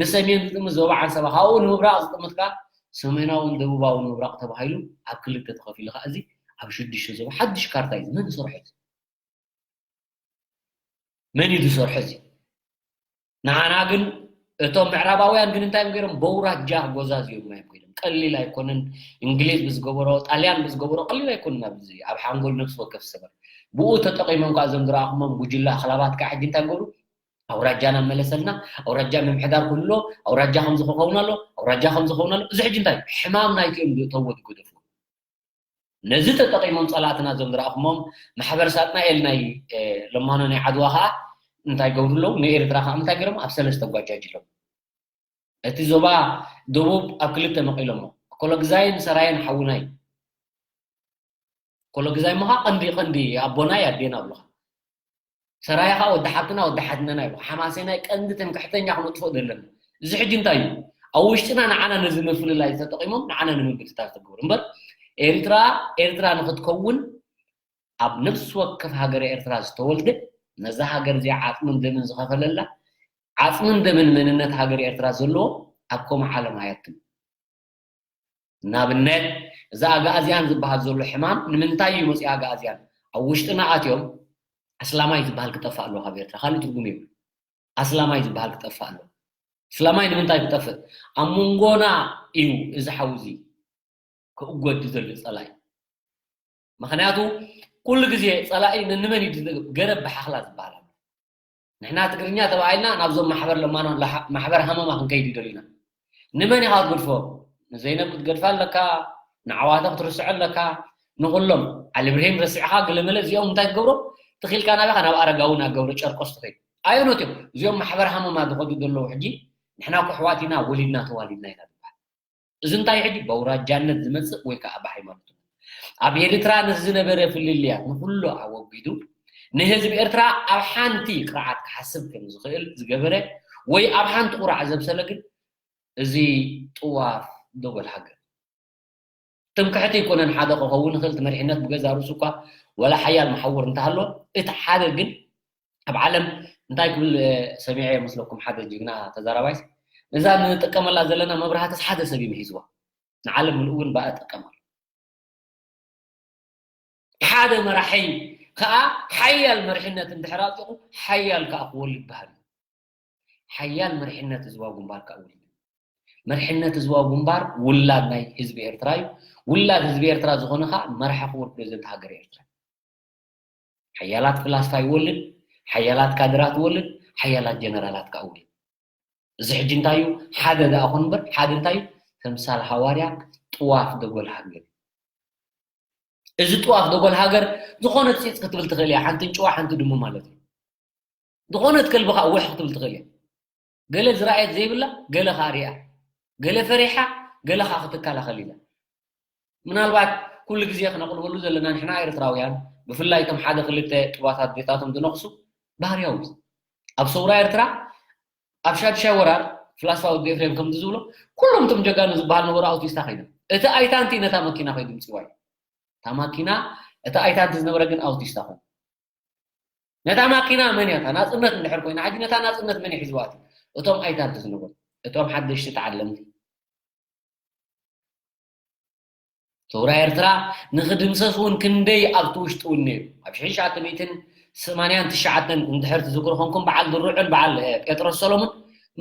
ንሰሜን ዝጥምት ዞባ ዓንሰባ፣ ካብኡ ንምብራቕ ዝጥምት ከኣ ሰሜናውን ደቡባውን ምብራቕ ተባሂሉ ኣብ ክልተ ተኸፊሉ ከኣ እዚ ኣብ ሽዱሽተ ዞባ ሓድሽ ካርታ እዩ። መን ይሰርሖ እዚ? መን እዩ ዝሰርሖ እዚ? ንዓና ግን እቶም ምዕራባውያን ግን እንታይ እዮም ገይሮም? በውራጃ ክጎዛዝዮምና እዮም ከይዶም። ቀሊል ኣይኮነን። እንግሊዝ ብዝገበሮ፣ ጣልያን ብዝገበሮ ቀሊል ኣይኮነን። ኣብዚ ኣብ ሓንጎል ነፍሲ ወከፍ ዝሰበር። ብኡ ተጠቒሞም ከኣ እዞም ዝረኣኹሞም ጉጅለ ኣኽላባት ከኣ ሕጂ እንታይ ገሩ? ኣውራጃና መለሰልና፣ ኣውራጃ ምምሕዳር ክህሉ፣ ኣውራጃ ከምዚ ክኸውን ኣሎ፣ ኣውራጃ ከምዚ ክኸውን ኣሎ። እዚ ሕጂ እንታይ? ሕማም ናይቲኦም ዝእተዎ ዝገደፉ። ነዚ ተጠቒሞም ጸላእትና እዞም ዝረኣኹሞም ማሕበር ሳጥናኤል ናይ፣ እ፣ ለማኖ ናይ ዓድዋ ከኣ እንታይ ገብሩ ኣለዉ? ንኤርትራ ከኣ እንታይ ገይሮም? ኣብ ሰለስተ ጓጃጅሎም። እቲ ዞባ ደቡብ ኣብ ክልተ መቒሎሞ። ኮሎግዛይን ሰራየን ሓውናይ። ኮሎግዛይ ምኻ ቀንዲ፣ ቀንዲ ኣቦናይ ኣዴና ኣብሉኻ። ሰራየ ከኣ ወዲ ሓብትና፣ ወዲ ሓትነና እዩ። ሓማሴናይ ቀንዲ ትምክሕተኛ ክነጥፍኦ ዘለና። እዚ ሕጂ እንታይ እዩ? ኣብ ውሽጥና ንዓና ነዚ ምፍልላይ ተጠቒሞም ንዓና ንምብትታን ዝተገብሩ። እምበር ኤርትራ፣ ኤርትራ ንኽትከውን ኣብ ነፍሲ ወከፍ ሃገረ ኤርትራ ዝተወልደ፣ ነዛ ሃገር እዚኣ ዓጽምን ደምን ዝኸፈለላ፣ ዓጽምን ደምን መንነት ሃገር ኤርትራ ዘለዎ ኣብ ከምኡ ዓለም ኣየትም። ንኣብነት፣ እዚ ኣግኣዝያን ዝበሃል ዘሎ ሕማም ንምንታይ እዩ መፂኡ ኣግኣዝያን? ኣብ ውሽጥና ኣትዮም ኣስላማይ ዝበሃል ክጠፍእ ኣለዎ ካብ ኤርትራ። ካልእ ትርጉም የብሉ። ኣስላማይ ዝበሃል ክጠፍእ ኣለዎ። ኣስላማይ ንምንታይ ክጠፍእ? ኣብ መንጎና እዩ እዚ ሓዊ እዚ ክእጎድ ዘሎ ጸላኢ። ምኽንያቱ ኩሉ ግዜ ጸላኢ ንመን እዩ ዝደግፍ? ገረብ ብሓኽላ ዝበሃል ኣሎ። ንሕና ትግርኛ ተባሂልና ናብዞም ማሕበር ለማኖ ማሕበር ሃመማ ክንከይድ ይደልዩና። ንመን ኢኻ ክትገድፎ? ንዘይነብ ክትገድፋ ኣለካ፣ ንዓዋተ ክትርስዖ ኣለካ። ንኩሎም ዓሊ ብርሂም ረሲዕኻ ገለመለ እዚኦም እንታይ ክገብሮ ትኽኢልካ? ናበኻ ናብ ኣረጋዊ ናብ ገብረ ጨርቆስ ትኸይድ። ኣየኖት እዮም እዚኦም ማሕበር ሃመማ ዝኸዱ ዘለዉ? ሕጂ ንሕና ኩሕዋት ኢና፣ ወሊድና ተዋሊድና ኢና ዝበሃል። እዚ እንታይ ሕጂ በውራጃነት ዝመጽእ ወይ ከዓ ብሃይማኖት? ኣብ ኤርትራ ንዝነበረ ፍልልያት ንኩሉ ኣወጊዱ ንህዝቢ ኤርትራ ኣብ ሓንቲ ቅርዓት ክሓስብ ከም ዝኽእል ዝገበረ ወይ ኣብ ሓንቲ ቁራዕ ዘብሰለ ግን እዚ ጥዋፍ ደጎል ሃገር ትምክሕቲ ኣይኮነን። ሓደ ክኸውን ይኽእል እቲ መሪሕነት ብገዛ ርእሱ እኳ ወላ ሓያል መሓውር እንተሃሎ እቲ ሓደ ግን ኣብ ዓለም እንታይ ክብል ሰሚዐ መስለኩም? ሓደ ጅግና ተዛራባይስ ነዛ ንጥቀመላ ዘለና መብራህትስ ሓደ ሰብ እዩ ምሒዝዋ፣ ንዓለም ምልእ እውን ብኣ ጥቀመሉ። ሓደ መራሒ ከዓ ሓያል መሪሕነት እንድሕር ኣውፂኹ ሓያል ከዓ ክወልድ ባህል እዩ። ሓያል መሪሕነት ህዝባዊ ግንባር ከዓ ውልድ እዩ። መሪሕነት ህዝባዊ ግንባር ውላድ ናይ ህዝቢ ኤርትራ እዩ። ውላድ ህዝቢ ኤርትራ ዝኾነ ከዓ መራሒ ክቡር ፕሬዚደንት ሃገር ኤርትራ እዩ። ሓያላት ፍላስፋ ይወልድ፣ ሓያላት ካድራት ይወልድ፣ ሓያላት ጀነራላት ከዓ ውልድ። እዚ ሕጂ እንታይ እዩ? ሓደ ደኣ ኹን እምበር ሓደ እንታይ እዩ? ተምሳል ሃዋርያ ጥዋፍ ደጎል ሃገር። እዚ ጥዋፍ ደጎል ሃገር ዝኾነ ፂፅ ክትብል ትኽእል እያ። ሓንቲ እንጭዋ ሓንቲ ድሙ ማለት እዩ። ዝኾነት ከልቢ ከዓ ውሕ ክትብል ትኽእል እያ። ገለ ዝረኣየት ዘይብላ ገለ ከዓ ሪኣ፣ ገለ ፈሪሓ፣ ገለ ከዓ ክትከላኸል ኢላ። ምናልባት ኩሉ ግዜ ክነቕልበሉ ዘለና ንሕና ኤርትራውያን ብፍላይ እቶም ሓደ ክልተ ጥባታት ዴታቶም ዝነቕሱ ባህርያዊ እዩ። ኣብ ሰውራ ኤርትራ ኣብ ሻድሻይ ወራር ፍላስፋ ወዲ ኤፍሬም ከምዚ ዝብሎ ኩሎም እቶም ጀጋኑ ዝበሃል ነበሩ ኣውቲስታ ኮይኖም እቲ ኣይታንቲ ነታ መኪና ከይዱ ምፅዋ እዩ። እታ ማኪና እቲ ኣይታንቲ ዝነበረ ግን ኣውቲስታ ኮይኑ ነታ ማኪና መን እያ እታ ናፅነት እንድሕር ኮይና ሕጂ ነታ ናፅነት መን ይሕዝዋ እቲ እቶም ኣይታንቲ ዝነበሩ እቶም ሓደሽቲ ተዓለምቲ ሰውራ ኤርትራ ንክድምሰስ እውን ክንደይ ኣብቲ ውሽጢ እውን ነይሩ ኣብ ሽሕን ትሽዓተ ሚእትን ሰማንያን ትሽዓተን እንድሕር ትዝክሩ ኮንኩም በዓል ድሩዕን በዓል ጴጥሮስ ሰሎሙን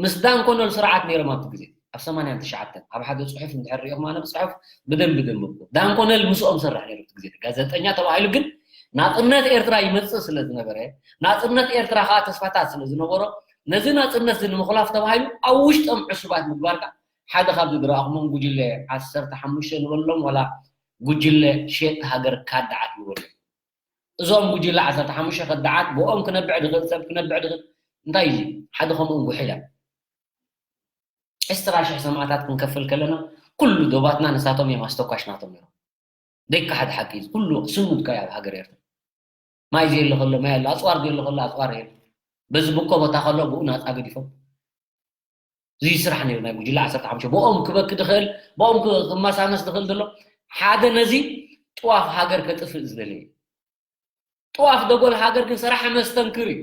ምስ ዳንኮነል ስርዓት ነይሮም ኣብቲ ግዜ ኣብ ሰማንያን ትሽዓተን ኣብ ሓደ ፅሑፍ እንድሕር ሪኢኹም ኣነ ብፅሑፍ ብደንቢ ደንብብኩ ዳንኮነል ምስኦም ሰርሕ ነይሩ ኣብቲ ግዜ ጋዜጠኛ ተባሂሉ ግን ናፅነት ኤርትራ ይመፅእ ስለ ዝነበረ ናፅነት ኤርትራ ከዓ ተስፋታት ስለ ዝነበሮ ነዚ ናፅነት እዚ ንምኽላፍ ተባሂሉ ኣብ ውሽጦም ዕሱባት ምግባር ከዓ ሓደ ካብ ዝድረኣኹሞም ጉጅለ ዓሰርተ ሓሙሽተ ንበሎም ዋላ ጉጅለ ሸየጥቲ ሃገር ካዳዓት ንበሎም እዞም ጉጅለ ዓሰርተ ሓሙሽተ ከዳዓት ብኦም ክነብዕ ድኽእል ሰብ ክነብዕ ድኽእል እንታይ እዩ ሓደ ከምኦም ጉሒላ ዕስራ ሽሕ ሰማእታት ክንከፍል ከለና ኩሉ ዶባትና ንሳቶም እዮም ኣስተኳሽ ናቶም ነይሮም ደቂ ሓደ ሓቂ እዩ ኩሉ ስኑድ ካይ ኣብ ሃገር ኤርትራ ማይ ዘየለ ከሎ ማይ ኣሎ ኣፅዋር ዘየለ ከሎ ኣፅዋር የለ በዚ ብኮ ቦታ ከሎ ብኡ ናፃ ገዲፎም እዚ ስራሕ ነይሩ ናይ ጉጅለ ዓሰርተ ሓሙሽተ ብኦም ክበኪ ድኽእል ብኦም ክመሳመስ ድኽእል ዘሎ ሓደ ነዚ ጥዋፍ ሃገር ከጥፍእ ዝደለየ ጥዋፍ ደጎል ሃገር ግን ሰራሕ መስተንክር እዩ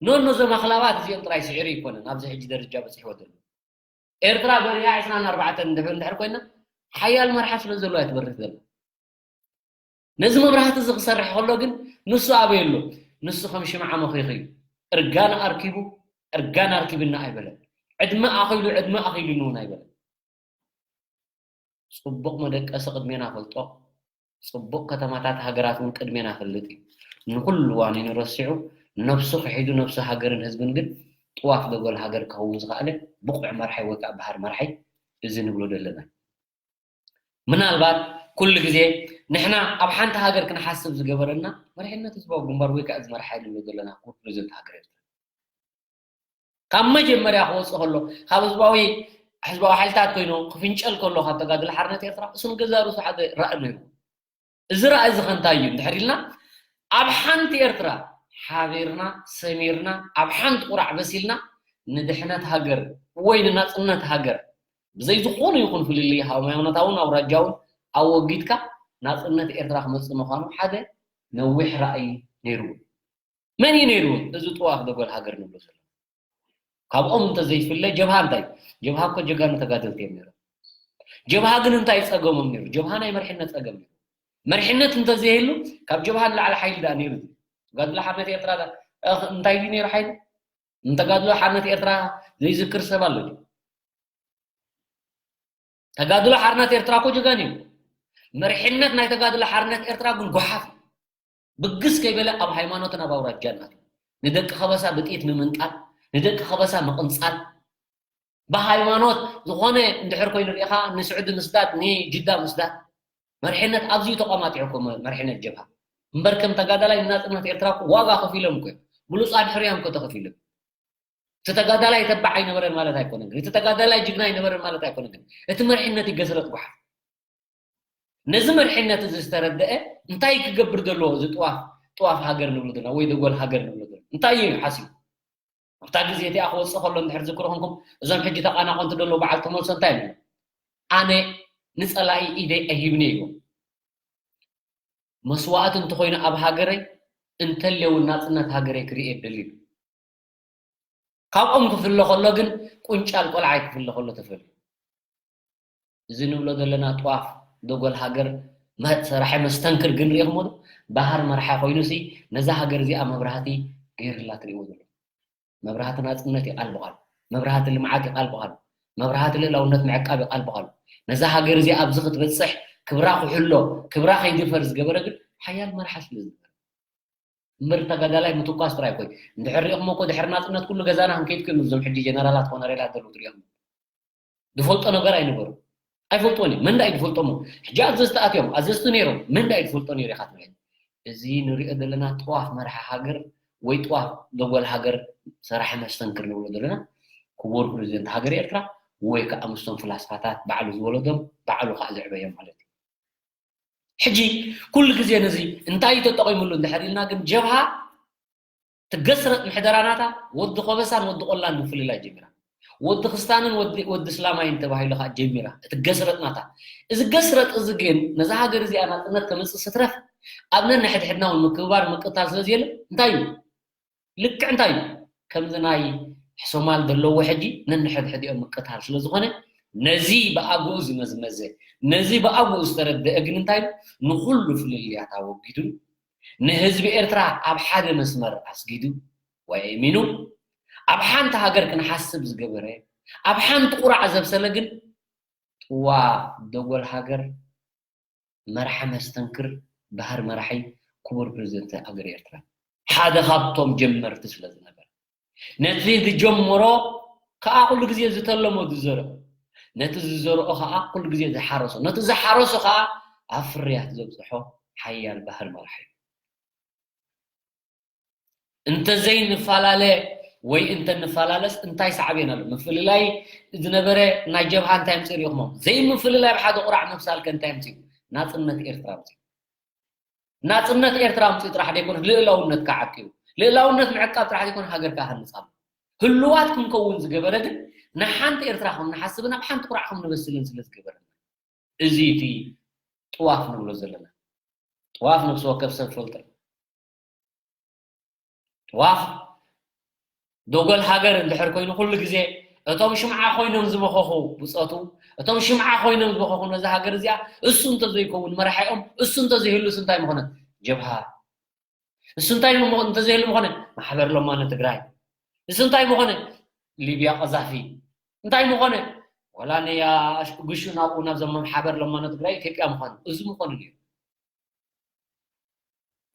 ኖኖ ዘማኽላባት እዚኦም ጥራይ ስዒሩ ይኮነን ኣብዚ ሕጂ ደረጃ በፂሕዎ ዘሎ ኤርትራ በሪሃ ዕስራን ኣርባዕተን እንድሕር እንድሕር ኮይና ሓያል መርሓ ስለ ዘሎ እያ ትበርህ ዘላ ነዚ መብራህቲ እዚ ክሰርሕ ከሎ ግን ንሱ ኣበይ ኣሎ ንሱ ከም ሽምዓ መኺኺ እዩ እርጋን ኣርኪቡ እርጋን ኣርኪብና ኣይበለን ዕድመ ኣኺሉ ዕድመ ኣኺሉኒ እውን ኣይበለን ፅቡቕ መደቀሲ ቅድሜና ፈልጦ ፅቡቕ ከተማታት ሃገራት እውን ቅድሜና ፈልጥ እዩ ንኩሉ ዋኒኑ ረሲዑ ነብሱ ክሒዱ ነብሱ ሃገርን ህዝብን ግን ጥዋፍ ደጎል ሃገር ክኸውን ዝኸኣለ ብቑዕ መርሓይ ወይ ከዓ በሃር መርሓይ እዚ ንብሎ ዘለና ምናልባት ኩሉ ግዜ ንሕና ኣብ ሓንቲ ሃገር ክንሓስብ ዝገበረና መሪሕነት ህዝባዊ ግንባር ወይ ከዓ እዚ መርሓይ ንብሎ ዘለና ክቡር ፕሬዚደንት ሃገር ኤርትራ ካብ መጀመርያ ክወፅእ ከሎ ካብ ህዝባዊ ህዝባዊ ሓይልታት ኮይኑ ክፍንጨል ከሎ ካብ ተጋድሎ ሓርነት ኤርትራ እሱ ንገዛ ርእሱ ሓደ ራእ ነይሩ እዚ ራእ እዚ ከንታይ እዩ እንድሕር ኢልና ኣብ ሓንቲ ኤርትራ ሓቢርና ሰሚርና ኣብ ሓንቲ ቁራዕ በሲልና ንድሕነት ሃገር ወይ ንናፅነት ሃገር ብዘይ ዝኾነ ይኹን ፍልልይ ሃይማኖታውን ኣውራጃውን ኣወጊድካ ናፅነት ኤርትራ ክመፅእ ምዃኑ ሓደ ነዊሕ ራእይ ነይርዎ መን እዩ ነይርዎ እዚ ጥዋፍ ደጎል ሃገር ንብሎ ዘሎ ካብኦም እንተዘይፍለ ጀብሃ እንታይ ጀብሃ እኮ ጀጋኑ ተጋደልቲ እዮም ነይሮም ጀብሃ ግን እንታይ ፀገሞም ነይሩ ጀብሃ ናይ መርሕነት ፀገም ነይሩ መርሕነት እንተዘይህሉ ካብ ጀብሃ ንላዕሊ ሓይሊ ዳ ነይሩ ተጋድሎ ሓርነት ኤርትራ እንታይ እዩ ነይሩ ሓይሊ ንተጋድሎ ሓርነት ኤርትራ ዘይዝክር ሰብ ኣሎ ተጋድሎ ሓርነት ኤርትራ እኮ ጀጋኑ እዩ መርሕነት ናይ ተጋድሎ ሓርነት ኤርትራ ግን ጓሓፍ ብግስ ከይበለ ኣብ ሃይማኖትን ኣብ ኣውራጃን ኣትዩ ንደቂ ከበሳ ብጥይት ምምንጣል፣ ንደቂ ከበሳ ምቕንጻል፣ ብሃይማኖት ዝኾነ እንድሕር ኮይኑ ርኢኻ ንስዑዲ ምስዳድ፣ ንጅዳ ምስዳድ፣ መርሒነት ኣብዚኡ ተቋማጢዑ እኮ መ-፣ መርሒነት ጀብሃ። እምበር ከም ተጋዳላይ ንናጽነት ኤርትራ እኮ ዋጋ ከፊሎም እኮ እዮም። ብሉጻት ሕርያም እኮ ተኸፊሎም። እቲ ተጋዳላይ ተባዕ ኣይነበረን ማለት ኣይኮነን፣ ግን እቲ ተጋዳላይ ጅግና ኣይነበረን ማለት ኣይኮነን፣ ግን እቲ መርሒነት ይገስረጥ ጓሓፍ። ነዚ መርሒነት እዚ ዝተረደአ እንታይ ክገብር ዘለዎ? እዚ ጥዋፍ፣ ጥዋፍ ሃገር ንብሎ ዘለና ወይ ደጎል ሃገር ንብሎ ዘለና እንታይ እዩ ሓሲቡ? ኣብታ ግዜ እቲኣ ክወፅእ ከሎ እንድሕር ዝክሩ ኮንኩም፣ እዞም ሕጂ ተቓናቐንቲ ደለዉ በዓል ተመልሶ እንታይ ይብሉ? ኣነ ንጸላኢ ኢደይ ኣይሂብን እየ ይብሉ። መስዋእቲ እንተኾይኑ ኣብ ሃገረይ፣ እንተልየ እውን ናጽነት ሃገረይ ክርኢ እየ ደሊ። ካብኦም ክፍለ ከሎ ግን ቁንጫል ቆልዓይ ክፍለ ከሎ ተፈልዩ። እዚ ንብሎ ዘለና ጥዋፍ ደጎል ሃገር መ-፣ ሰራሒ መስተንክር ግን ርኢኹሞ ዶ? ባህር መርሓ ኮይኑሲ ነዛ ሃገር እዚኣ መብራህቲ ገይርላ ትርእይዎ ዘሎ። መብራህቲ ናጽነት እዩ ቃል ብቓል። መብራህቲ ልምዓት እዩ ቃል ብቓል። መብራህቲ ልእላውነት ምዕቃብ እዩ ቃል ብቓል። ነዛ ሃገር እዚኣ ኣብዚ ክትበጽሕ ክብራ ክሕሎ፣ ክብራ ከይድፈር ዝገበረ ግን ሓያል መርሓ ስለ ዝነበረ። እምበር ተጋዳላይ ምትኳስ ጥራይ ኮይ። እንድሕር ሪእኹሞ እኮ ድሕሪ ናጽነት ኩሉ ገዛና ክንከይድ ኮይኑ እዞም ሕጂ ጀነራላት ኮነሬላት ዘለዉ ትሪኦም። ዝፈልጦ ነገር ኣይነበሩ። ኣይፈልጥዎን እዮም። መን ዳይ ዝፈልጦሞ? ሕጂ ኣዘዝቲ ኣትዮም፣ ኣዘዝቲ ነይሮም። መን ዳይ ዝፈልጦ ነይሩ ኢኻ ትብለኒ? እዚ ንሪኦ ዘለና ጥዋፍ መርሓ ሃገር ወይ ጥዋፍ ደጎል ሃገር ሰራሒ መስተንክር ንብሎ ዘለና ክቡር ፕሬዚደንት ሃገር ኤርትራ ወይ ከዓ ምስቶም ፍላስፋታት ባዕሉ ዝወለዶም ባዕሉ ከዓ ዘዕበዮም ማለት እዩ። ሕጂ ኩሉ ግዜ ነዚ እንታይ እዩ ተጠቒሙሉ እንድሕር ኢልና ግን ጀብሃ ትገስረጥ ምሕደራ ናታ ወዲ ኮበሳን ወዲ ቆላን ምፍልላይ ጀሚራ። ወዲ ክስታንን ወዲ፣ ወዲ እስላማይን ተባሂሉ ከዓ ጀሚራ። እቲ ገስረጥ ናታ። እዚ ገስረጥ እዚ ግን ነዛ ሃገር እዚኣ ናጽነት ከምጽእ ስትረፍ ኣብ ነንሕድሕድና እውን ምክብባር ምቅታል ስለ ዝየለ እንታይ እዩ? ልክዕ እንታይ እዩ? ከምዚ ናይ ሶማል ዘለዎ ሕጂ ነንሕድሕዲኦም ምቅታል ስለ ዝኾነ ነዚ ብኣግኡ ዝመዝመዘ፣ ነዚ ብኣግኡ ዝተረደአ ግን እንታይ እዩ? ንኹሉ ፍልልያት ኣወጊዱ ንህዝቢ ኤርትራ ኣብ ሓደ መስመር ኣስጊዱ ወይ ኣእሚኑ ኣብ ሓንቲ ሃገር ክንሓስብ ዝገበረ፣ ኣብ ሓንቲ ቁራዕ ዘብሰለ ግን ጥዋፍ ደጎል ሃገር መርሓ መስተንክር ባህር መራሒ ክቡር ፕሬዚደንት ሃገር ኤርትራ ሓደ ካብቶም ጀመርቲ ስለ ዝነበረ ነቲ ዝጀመሮ ከዓ ኩሉ ግዜ ዝተለሞ ዝዘርኦ ነቲ ዝዘርኦ ከዓ ኩሉ ግዜ ዝሓረሶ ነቲ ዝሓረሶ ከዓ ኣብ ፍርያት ዘብፅሖ ሓያል ባህር መራሒ እዩ። እንተዘይንፈላለ ወይ እንተንፈላለስ እንታይ ሳዕቤን ኣሎ? ምፍልላይ ዝነበረ ናይ ጀብሃ እንታይ ኣምፅኡ ሪኢኹሞ? ዘይምፍልላይ ኣብ ሓደ ቁራዕ ምብሳል ከ እንታይ ኣምፅኡ? ናፅነት ኤርትራ ኣምፅኡ። ናፅነት ኤርትራ ኣምፅኡ ጥራሕ ደይኮነስ ልእላውነትካ ዓቂቡ። ልእላውነት ምዕቃብ ጥራሕ ደይኮነ ሃገርካ ሃንፅ ኣሎ። ህሉዋት ክንከውን ዝገበረ ግን ንሓንቲ ኤርትራ ከም ንሓስብን ኣብ ሓንቲ ቁራዕ ከም ንበስልን ስለ ዝገበረና። እዚ እቲ ጥዋፍ ንብሎ ዘለና። ጥዋፍ ነብሲ ወከፍ ሰብ ፈልጦ እዩ። ጥዋፍ ደጎል ሃገር እንድሕር ኮይኑ ኩሉ ግዜ እቶም ሽምዓ ኮይኖም ዝመኸኹ ብጾቱ እቶም ሽምዓ ኮይኖም ዝመኸኹ ነዚ ሃገር እዚኣ እሱ እንተዘይከውን መራሒኦም እሱ እንተዘይህሉስ እንታይ ምኾነት ጀብሃ እሱ እንታይ ምኾ- እንተዘይህሉ ምኾነ ማሕበር ለማነ ትግራይ እሱ እንታይ ምኾነ ሊብያ ቀዛፊ እንታይ ምኾነ ዋላ ነያ ግሹ ናብኡ ናብዞም ማሕበር ለማነ ትግራይ ኢትዮጵያ ምዃኑ እዚ ምኾኑ ነይሩ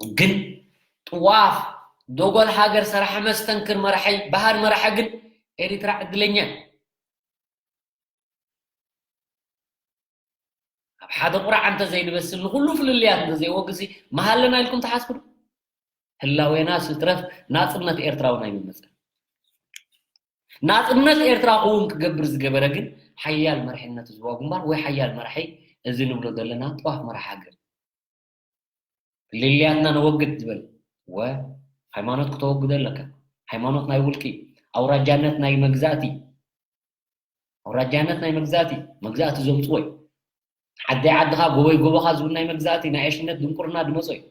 ግን ጥዋፍ ደጎል ሃገር ሰራሒ መስተንክር መራሒ ባህር መራሒ ግን ኤሪትራ ዕድለኛ ኣብ ሓደ ቁራዕ እንተ ዘይንበስል ንኩሉ ፍልልያት እንተ ዘይወግሲ መሃለና ኢልኩም ትሓስቡ ዶ? ህላዌና ስትረፍ ናጽነት ኤርትራ እውን ኣይምመጸን። ናጽነት ኤርትራ ክውን ክገብር ዝገበረ ግን ሓያል መርሕነት ህዝባዊ ግንባር ወይ ሓያል መራሒ እዚ ንብሎ ዘለና ጥዋፍ መራሒ ሃገር ፍልልያትና ነወግድ ዝበል ወ ሃይማኖት ክተወግዶ ኣለካ። ሃይማኖት ናይ ውልቂ፣ ኣውራጃነት ናይ መግዛእቲ፣ ኣውራጃነት ናይ መግዛእቲ፣ መግዛእቲ ዘምፅዎ እዩ። ዓደይ ዓድኻ፣ ጎቦይ ጎቦኻ ዝብል ናይ መግዛእቲ፣ ናይ ዕሽነት ድንቁርና ድመፆ እዩ።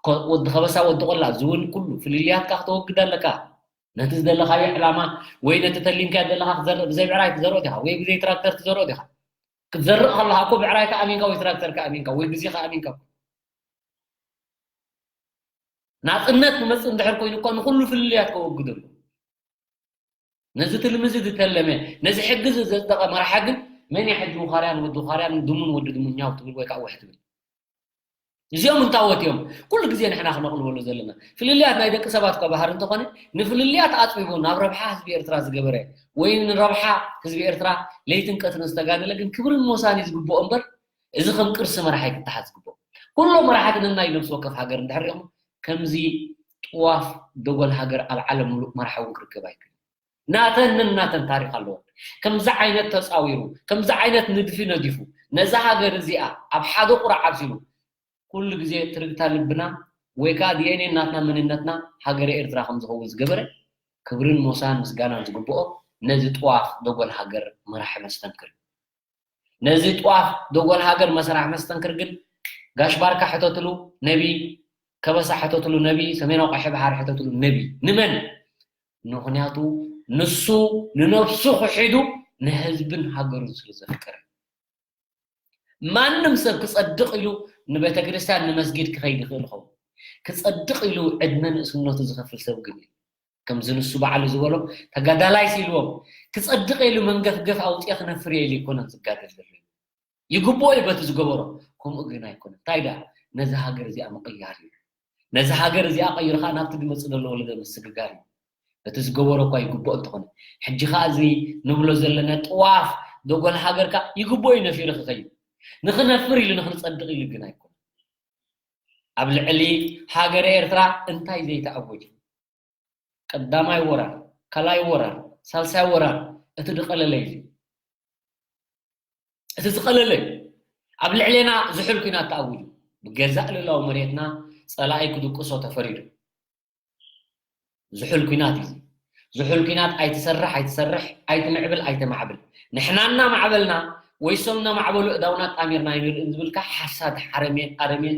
ኮ- ወዲ ከበሳ፣ ወዲ ቆላ ዝውን ኩሉ ፍልልያትካ ክተወግድ ኣለካ። ነቲ ዝደለኻዮ ዕላማ ወይ ነቲ ተሊምካዮ ዘለኻ ክትዘርእ ብዘይ ብዕራይ ትዘርኦ ዲኻ ወይ ብዘይ ትራክተር ትዘርኦ ዲኻ? ክትዘርእ ከለኻ እኮ ብዕራይካ ኣሚንካ ወይ ትራክተርካ ኣሚንካ ወይ ግዜኻ ኣሚንካ እኮ። ናጽነት ክመጽእ እንድሕር ኮይኑ እኮ ንኹሉ ፍልልያት ከወግደሉ። ነዚ ትልሚ እዚ ዝተለመ፣ ነዚ ሕጊ እዚ ዘጽደቐ መራሒ ግን መን እያ ሕጂ ውኻርያን ወዲ ውኻርያን ድሙን ወዲ ድሙን ኛው ትብል ወይ ከዓ ውሕ ትብል? እዚኦም እንታወት እዮም። ኩሉ ግዜ ንሕና ክነቕልበሉ ዘለና ፍልልያት ናይ ደቂ ሰባት እኳ ባህሪ እንተኾነ፣ ንፍልልያት ኣፅቢቡ ናብ ረብሓ ህዝቢ ኤርትራ ዝገበረ ወይ ንረብሓ ህዝቢ ኤርትራ ለይትን ቀትርን ዝተጋደለ ግን ክብርን ሞሳን እዩ ዝግብኦ እምበር፣ እዚ ከም ቅርሲ መራሒ ክተሓዝ ዝግብኦ። ኩሎም መራሕቲ ነናይ ነብሲ ወከፍ ሃገር እንድሕር ሪእኹም፣ ከምዚ ጥዋፍ ደጎል ሃገር ኣብ ዓለም ሙሉእ መራሒ እውን ክርከብ ኣይክእልን። ናተን ነናተን ታሪኽ ኣለወን። ከምዚ ዓይነት ተፃዊሩ፣ ከምዚ ዓይነት ንድፊ ነዲፉ፣ ነዛ ሃገር እዚኣ ኣብ ሓደ ቁራዕ ኣብሲሉ፣ ኩሉ ግዜ ትርግታ ልብና ወይ ከዓ ዲ ኤን ኤ ናትና መንነትና ሃገረ ኤርትራ ከም ዝኸውን ዝገበረ፣ ክብርን ሞሳን ምስጋናን ዝግብኦ ነዚ ጥዋፍ ደጎል ሃገር መራሒ መስተንክር። ነዚ ጥዋፍ ደጎል ሃገር መሰራሕ መስተንክር ግን ጋሽ ባርካ ሕተትሉ ነቢ፣ ከበሳ ሕተትሉ ነቢ፣ ሰሜናዊ ቀይሕ ባሕሪ ሕተትሉ ነቢ። ንመን? ምኽንያቱ ንሱ ንነብሱ ክሒዱ ንህዝብን ሃገሩን ስለ ዘፍቅር። ማንም ሰብ ክጸድቕ ኢሉ ንቤተ ክርስቲያን ንመስጊድ ክኸይድ ይኽእል ይኸውን። ክጸድቕ ኢሉ ዕድመ ንእስነቱ ዝኸፍል ሰብ ግን እዩ። ከምዚ ንሱ ባዕሉ ዝበሎ ተጋዳላይ ኢልዎም ክጸድቕ ኢሉ መንገፍገፍ ኣውፅኤ ክነፍር እየ ኢሉ ኣይኮነን ዝጋደል ዘሎ። ይግብኦ እዩ በቲ ዝገበሮ። ከምኡ ግን ኣይኮነን። እንታይ ደኣ ነዚ ሃገር እዚኣ ምቕያር እዩ። ነዚ ሃገር እዚኣ ቀይሩ ከዓ ናብቲ ዝመፅእ ዘሎ ወለዶ ምስግጋር እዩ። በቲ ዝገበሮ እኳ ይግብኦ እንተኾነ፣ ሕጂ ከዓ እዚ ንብሎ ዘለና ጥዋፍ ደጎል ሃገር ከዓ ይግብኦ እዩ ነፊሩ ክኸይድ። ንኽነፍር ኢሉ ንኽንጸድቕ ኢሉ ግን ኣይኮነን። ኣብ ልዕሊ ሃገረ ኤርትራ እንታይ ዘይተኣወጀ? ቀዳማይ ወራር፣ ካልኣይ ወራር፣ ሳልሳይ ወራር፣ እቲ ዝቐለለ እዩ። እቲ ዝቐለለ እዩ። ኣብ ልዕሌና ዝሑል ኲናት ተኣዊጁ። ብገዛእ ልእላዊ መሬትና ጸላኢ ክድቅሶ ተፈሪዱ። ዝሑል ኲናት እዩ። ዝሑል ኲናት ኣይትሰርሕ ኣይትሰርሕ፣ ኣይትምዕብል ኣይተማዕብል። ንሕና እናማዕበልና ወይ እሶም እናማዕበሉ እዳውና ጣሚርና ኣይንርእን ዝብልካ ሓሳድ ሓረሜን ኣረሜን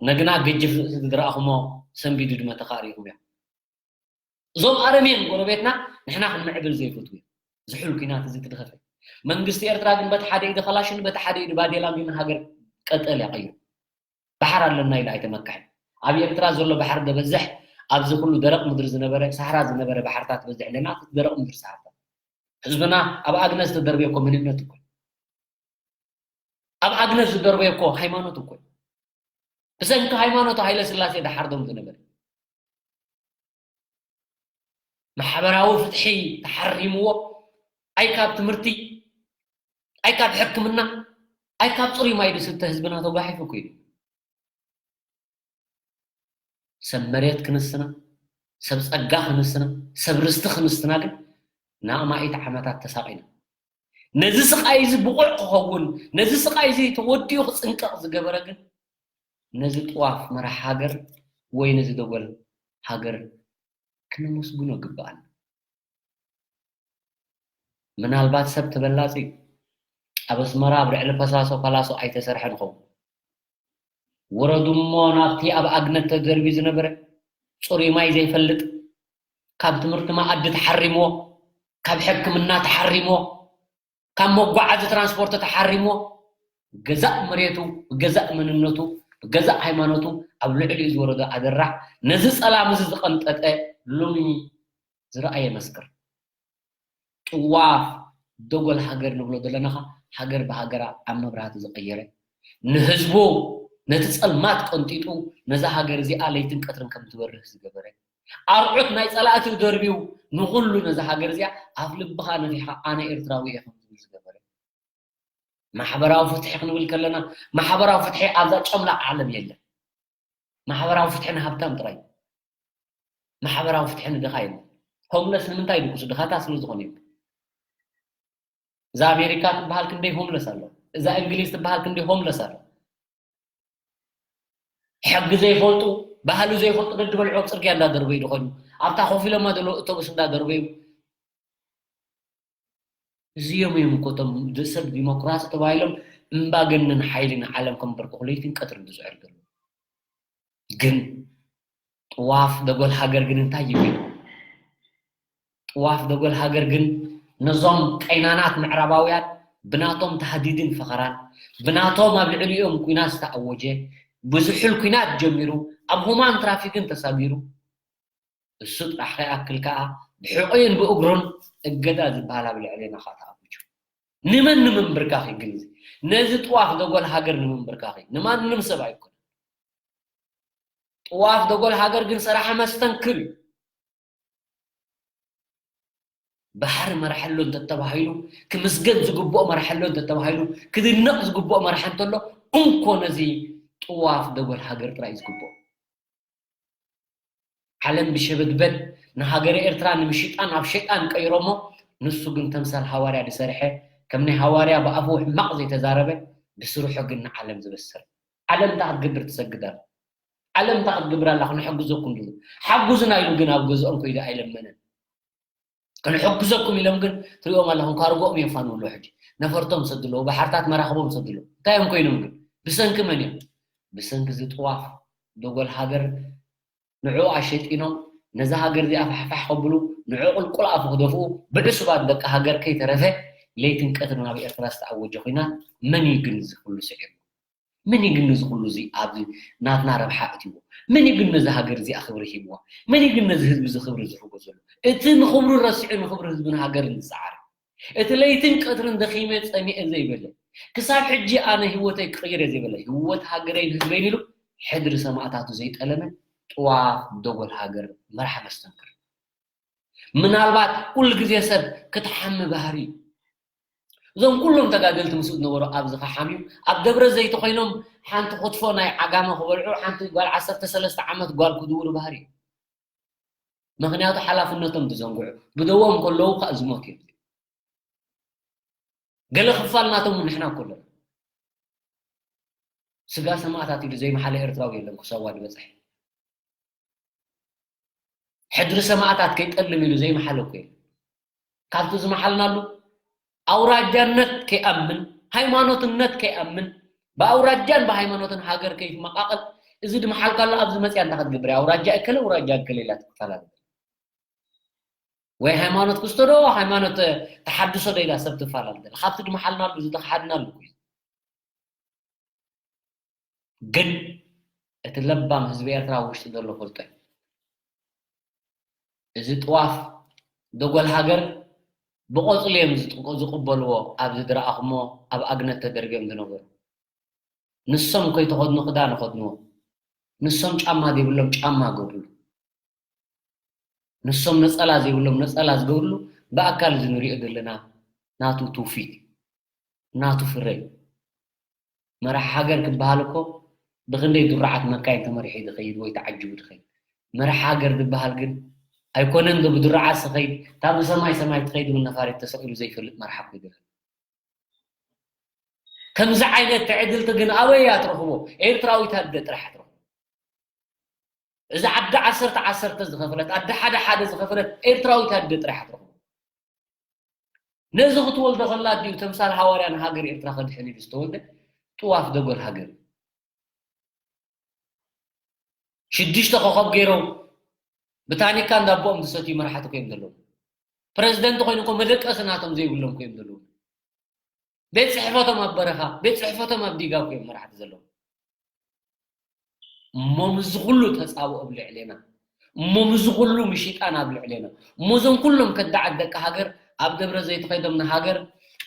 ነግና ገጅፍ ዝረኣኹሞ ሰንቢዱ ድመ ተኻሪኹም እዮም። እዞም ኣረሜን ጎረቤትና ንሕና ክንምዕብል ዘይፈትዉ እዮም። ዝሑል ኲናት እዚ ትድኸፈ። መንግስቲ ኤርትራ ግን በቲ ሓደ ኢዱ ከላሽን በቲ ሓደ ኢዱ ባዴላ ሚን ሃገር ቀጠል ያቐይሩ። ባሕር ኣለና ኢሉ ኣይተመክሐን። ኣብ ኤርትራ ዘሎ ባሕር ደበዝሕ ኣብዚ ኩሉ ደረቕ ምድሪ ዝነበረ ሳህራ ዝነበረ ባሕርታት በዝሕ ኣለና ደረቕ ምድሪ ሳህራ። ህዝብና ኣብ ኣግነት ዝተደርበየ እኮ መንነት እኮ ኣብ ኣግነት ዝደርበየ እኮ ሃይማኖት እኮ ብሰንኪ ሃይማኖት ሃይለ ስላሴ ደሓርዶም ዝነበረ ማሕበራዊ ፍትሒ ተሓሪምዎ ኣይ ካብ ትምህርቲ ኣይ ካብ ሕክምና ኣይ ካብ ፅሩይ ማይ ዝስተ ህዝብና ተጓሒፉ እኮ እዩ። ሰብ መሬት ክንስና ሰብ ጸጋ ክንስና ሰብ ርስቲ ክንስና ግን ንኣማኢት ዓመታት ተሳቒና። ነዚ ስቓይ እዚ ብቑዕ ክኸውን ነዚ ስቓይ እዚ ተወዲኡ ክፅንቀቕ ዝገበረ ግን ነዚ ጥዋፍ መራሕ ሃገር ወይ ነዚ ደጎል ሃገር ክነመስግኖ ግብኣና። ምናልባት ሰብ ተበላጺ ኣብ ኣስመራ ኣብ ልዕሊ ፈሳሶ ፓላሶ ኣይተሰርሐን ኸውን። ወረዱ እሞ ናብቲ ኣብ ኣግነት ተደርቢ ዝነበረ ጽሩይ ማይ ዘይፈልጥ ካብ ትምህርቲ መኣዲ ተሓሪምዎ ካብ ሕክምና ተሓሪምዎ ካብ መጓዓዚ ትራንስፖርት ተሓሪሞ ገዛእ መሬቱ ብገዛእ መንነቱ ብገዛእ ሃይማኖቱ ኣብ ልዕሊኡ ዝወረዶ ኣደራዕ ነዚ ጸላም እዚ ዝቐንጠጠ ሎሚ ዝረኣየ መስክር። ጥዋፍ ደጎል ሃገር ንብሎ ዘለናኻ ሃገር ብሃገራ ኣብ መብራህቲ ዝቐየረ ንህዝቡ ነቲ ጸልማት ቀንጢጡ ነዛ ሃገር እዚኣ ለይትን ቀትርን ከም ትበርህ ዝገበረ ኣርዑት ናይ ጸላእቲ ደርብዩ ንኹሉ ነዛ ሃገር እዚኣ ኣብ ልብኻ ነፊሕኻ ኣነ ኤርትራዊ እየ ከም ዝብል ዝገበረ። ማሕበራዊ ፍትሒ ክንብል ከለና ማሕበራዊ ፍትሒ ኣብዛ ጨምላቕ ዓለም የለን። ማሕበራዊ ፍትሒ ንሃብታም ጥራይ። ማሕበራዊ ፍትሒ ንድኻ የለን። ሆምለስ ንምንታይ ድቅሱ ድኻታት ስለ ዝኾኑ እዮም። እዛ ኣሜሪካ ትበሃል ክንደይ ሆምለስ ኣሎ። እዛ እንግሊዝ ትበሃል ክንደይ ሆምለስ ኣሎ። ሕጊ ዘይፈልጡ ባህሊ ዘይፈልጡ ደድበልዑ ኣብ ፅርግያ እንዳደርበዩ ድኾኑ ኣብታ ኮፍ ኢሎማ ዘሎ እቶብስ እንዳደርበዩ እዚኦም እዮም እኮ እቶም ሰብ ዲሞክራሲ ተባሂሎም እምባገነን ሓይሊ ንዓለም ከንበርክኹ ለይትን ቀትርን ዝፅዕሩ ዘለዉ። ግን ጥዋፍ ደጎል ሃገር ግን እንታይ ይብል? ጥዋፍ ደጎል ሃገር ግን ነዞም ቀይናናት ምዕራባውያን ብናቶም ታህዲድን ፈኸራን ብናቶም ኣብ ልዕሊኦም ኲናት ዝተኣወጀ ብዝሑል ኲናት ጀሚሩ ኣብ ሁማን ትራፊክን ተሳጊሩ እሱ ጥራሕ ከይኣክል ከዓ ብሕቑይን ብእግሩን እገዳ ዝበሃል ኣብ ልዕሌና ከዓ ተኣዊጁ። ንመን ንምንብርካኽ እዩ ግን እዚ? ነዚ ጥዋፍ ደጎል ሃገር ንምንብርካኽ እዩ። ንማንም ሰብ ኣይኮነን። ጥዋፍ ደጎል ሃገር ግን ሰራሒ መስተንክር እዩ። ባሕሪ መርሐሎ እንተተባሂሉ፣ ክምስገን ዝግብኦ መርሐሎ እንተተባሂሉ፣ ክድነቕ ዝግብኦ መርሐ እንተሎ፣ እንኮ ነዚ ጥዋፍ ደጎል ሃገር ጥራይ እዩ ዝግብኦ። ዓለም ብሸበድበድ ንሃገረ ኤርትራ ንምሽጣን ኣብ ሸይጣን ቀይሮሞ፣ ንሱ ግን ተምሳል ሃዋርያ ዝሰርሐ፣ ከም ናይ ሃዋርያ ብኣፉ ሕማቕ ዘይተዛረበ፣ ብስርሑ ግን ንዓለም ዝበሰረ። ዓለም እንታይ ክትገብር ትሰግድ ኣላ? ዓለም እንታይ ክትገብር ኣላ? ክንሕግዘኩም ድሉ። ሓጉዝና ኢሉ ግን ኣብ ገዝኦም ከይዱ ኣይለመነን። ክንሕግዘኩም ኢሎም ግን ትሪኦም ኣለኹም፣ ካርጎኦም የፋንውሉ ሕጂ። ነፈርቶም ሰድለዉ፣ ባሕርታት መራኽቦም ሰድለዉ። እንታይ እዮም ኮይኖም ግን? ብሰንኪ መን እዮም? ብሰንኪ እዚ ጥዋፍ ደጎል ሃገር ንዕኡ ኣሸጢኖም፣ ነዛ ሃገር እዚኣ ፋሕፋሕ ከብሉ፣ ንዕኡ ቁልቁል ኣፉ ክደፍኡ፣ ብዕሱባት ደቂ ሃገር ከይተረፈ፣ ለይትን ቀትርን ኣብ ኤርትራ ዝተኣወጀ ኹናት፣ መን እዩ ግን እዚ ኩሉ ስዒሩ? መን እዩ ግን ነዚ ኩሉ እዚ ኣብዚ ናትና ረብሓ እትይዎ? መን እዩ ግን ነዚ ሃገር እዚኣ ክብሪ ሂብዋ? መን እዩ ግን ነዚ ህዝቢ እዚ ክብሪ ዝህቦ ዘሎ? እቲ ንኽብሩ ረሲዑ ንኽብሪ ህዝብን ሃገርን ዝሰዓረ፣ እቲ ለይትን ቀትርን ደኺመ ጸሚኤ ዘይበለ፣ ክሳብ ሕጂ ኣነ ህይወተይ ክቕይር እየ ዘይበለ፣ ህይወት ሃገረይን ህዝበይን ኢሉ ሕድሪ ሰማእታቱ ዘይጠለመ ጥዋፍ ደጎል ሃገር መርሓ መስተንክር። ምናልባት ኩሉ ግዜ ሰብ ክትሓሚ ባህሪ እዩ። እዞም ኩሎም ተጋደልቲ ምስኡ ዝነበሩ ኣብዚ ክሓምዩ ኣብ ደብረ ዘይቲ ኮይኖም ሓንቲ ክትፎ ናይ ዓጋመ ክበልዑ፣ ሓንቲ ጓል ዓሰርተ ሰለስተ ዓመት ጓል ክድውሩ ባህሪ እዩ። ምኽንያቱ ሓላፍነቶም ዝዘንግዑ፣ ብደዎም ከለዉ ከዓ ዝሞት እዮም። ገለ ክፋል ናቶም ንሕና እኮ ኣለና። ስጋ ሰማእታት ኢሉ ዘይመሓለ ኤርትራዊ የለን ክሳብ ዋዲ በጽሐ። ሕድሪ ሰማእታት ከይጠልም ኢሉ ዘይመሓለ እኮ የለን። ካብቲ ዝመሓልናሉ ኣውራጃነት ከይኣምን፣ ሃይማኖትነት ከይኣምን፣ ብኣውራጃን ብሃይማኖትን ሃገር ከይትመቃቐል፣ እዚ ድመሓልካ ኣሎ ኣብዚ መፅያ እንታይ ክትገብር እያ? ኣውራጃ እከለ ኣውራጃ እከለ ኢላ ትፈላለ። ወይ ሃይማኖት ክስቶ ዶ ሃይማኖት ተሓድሶ ዶ ኢላ ሰብ ትፈላለ። ካብቲ ድመሓልናሉ እዚ ተኸሓድናሉ እኮ እዩ። ግን እቲ ለባም ህዝቢ ኤርትራ ኣብ ውሽጢ ዘሎ ፈልጦ እዩ። እዚ ጥዋፍ ደጎል ሃገር ብቆጽሊ እዮም ዝጥቅ-፣ ዝቕበልዎ ኣብዚ ዝረኣኹሞ ኣብ ኣግነት ተደርብዮም ዝነበሩ። ንሶም ከይተኸድኑ ክዳን ይኸድንዎ። ንሶም ጫማ ዘይብሎም ጫማ ገብርሉ። ንሶም ነጸላ ዘይብሎም ነጸላ ዝገብርሉ ብኣካል እዚ ንሪኦ ዘለና ናቱ ትውፊት እዩ። ናቱ ፍረ እዩ። መራሒ ሃገር ክበሃል እኮ ብኽንደይ ድሩዓት መካይን ተመሪሑ ዝኸይድ ወይ ተዓጂቡ ዝኸይድ። መራሒ ሃገር ዝበሃል ግን ኣይኮነን ዶ ብድሩዓት ዝኸይድ፣ እታ ብሰማይ ሰማይ ትኸይድ እውን ነፋሪት ተሰቒሉ ዘይፈልጥ መራሒ እኮ እዩ ዘሎ። ከምዚ ዓይነት ትዕድልቲ ግን ኣበይ እያ ትረኽቦ? ኤርትራዊት ኣደ ጥራሕ እያ ትረኽቦ። እዛ ዓዲ ዓሰርተ ዓሰርተ ዝኸፈለት፣ ኣደ ሓደ ሓደ ዝኸፈለት ኤርትራዊት ኣደ ጥራሕ እያ ትረኽቦ። ነዚ ክትወልዶ ከላ ድዩ ተምሳል ሃዋርያ ንሃገር ኤርትራ ከድሕን ኢሉ ዝተወልደ? ጥዋፍ ደጎል ሃገር። ሽዱሽተ ኮኸብ ገይሮም ብታኒካ እንዳቦኦም ዝሰትዩ መራሕቲ ኮይም ዘለዉ። ፕረዚደንት ኮይኑ እኮ መደቀሲ ናቶም ዘይብሎም ኮይም ዘለዉ። ቤት ጽሕፈቶም ኣብ በረኻ፣ ቤት ጽሕፈቶም ኣብ ዲጋ ኮይም መራሕቲ ዘለዉ። እሞ ምስዚ ኩሉ ተጻብኦ ኣብ ልዕሌና፣ እሞ ምስዚ ኩሉ ምሽጣን ኣብ ልዕሌና፣ እሞ እዞም ኩሎም ከዳዓት ደቂ ሃገር ኣብ ደብረ ዘይት ከይዶም ንሃገር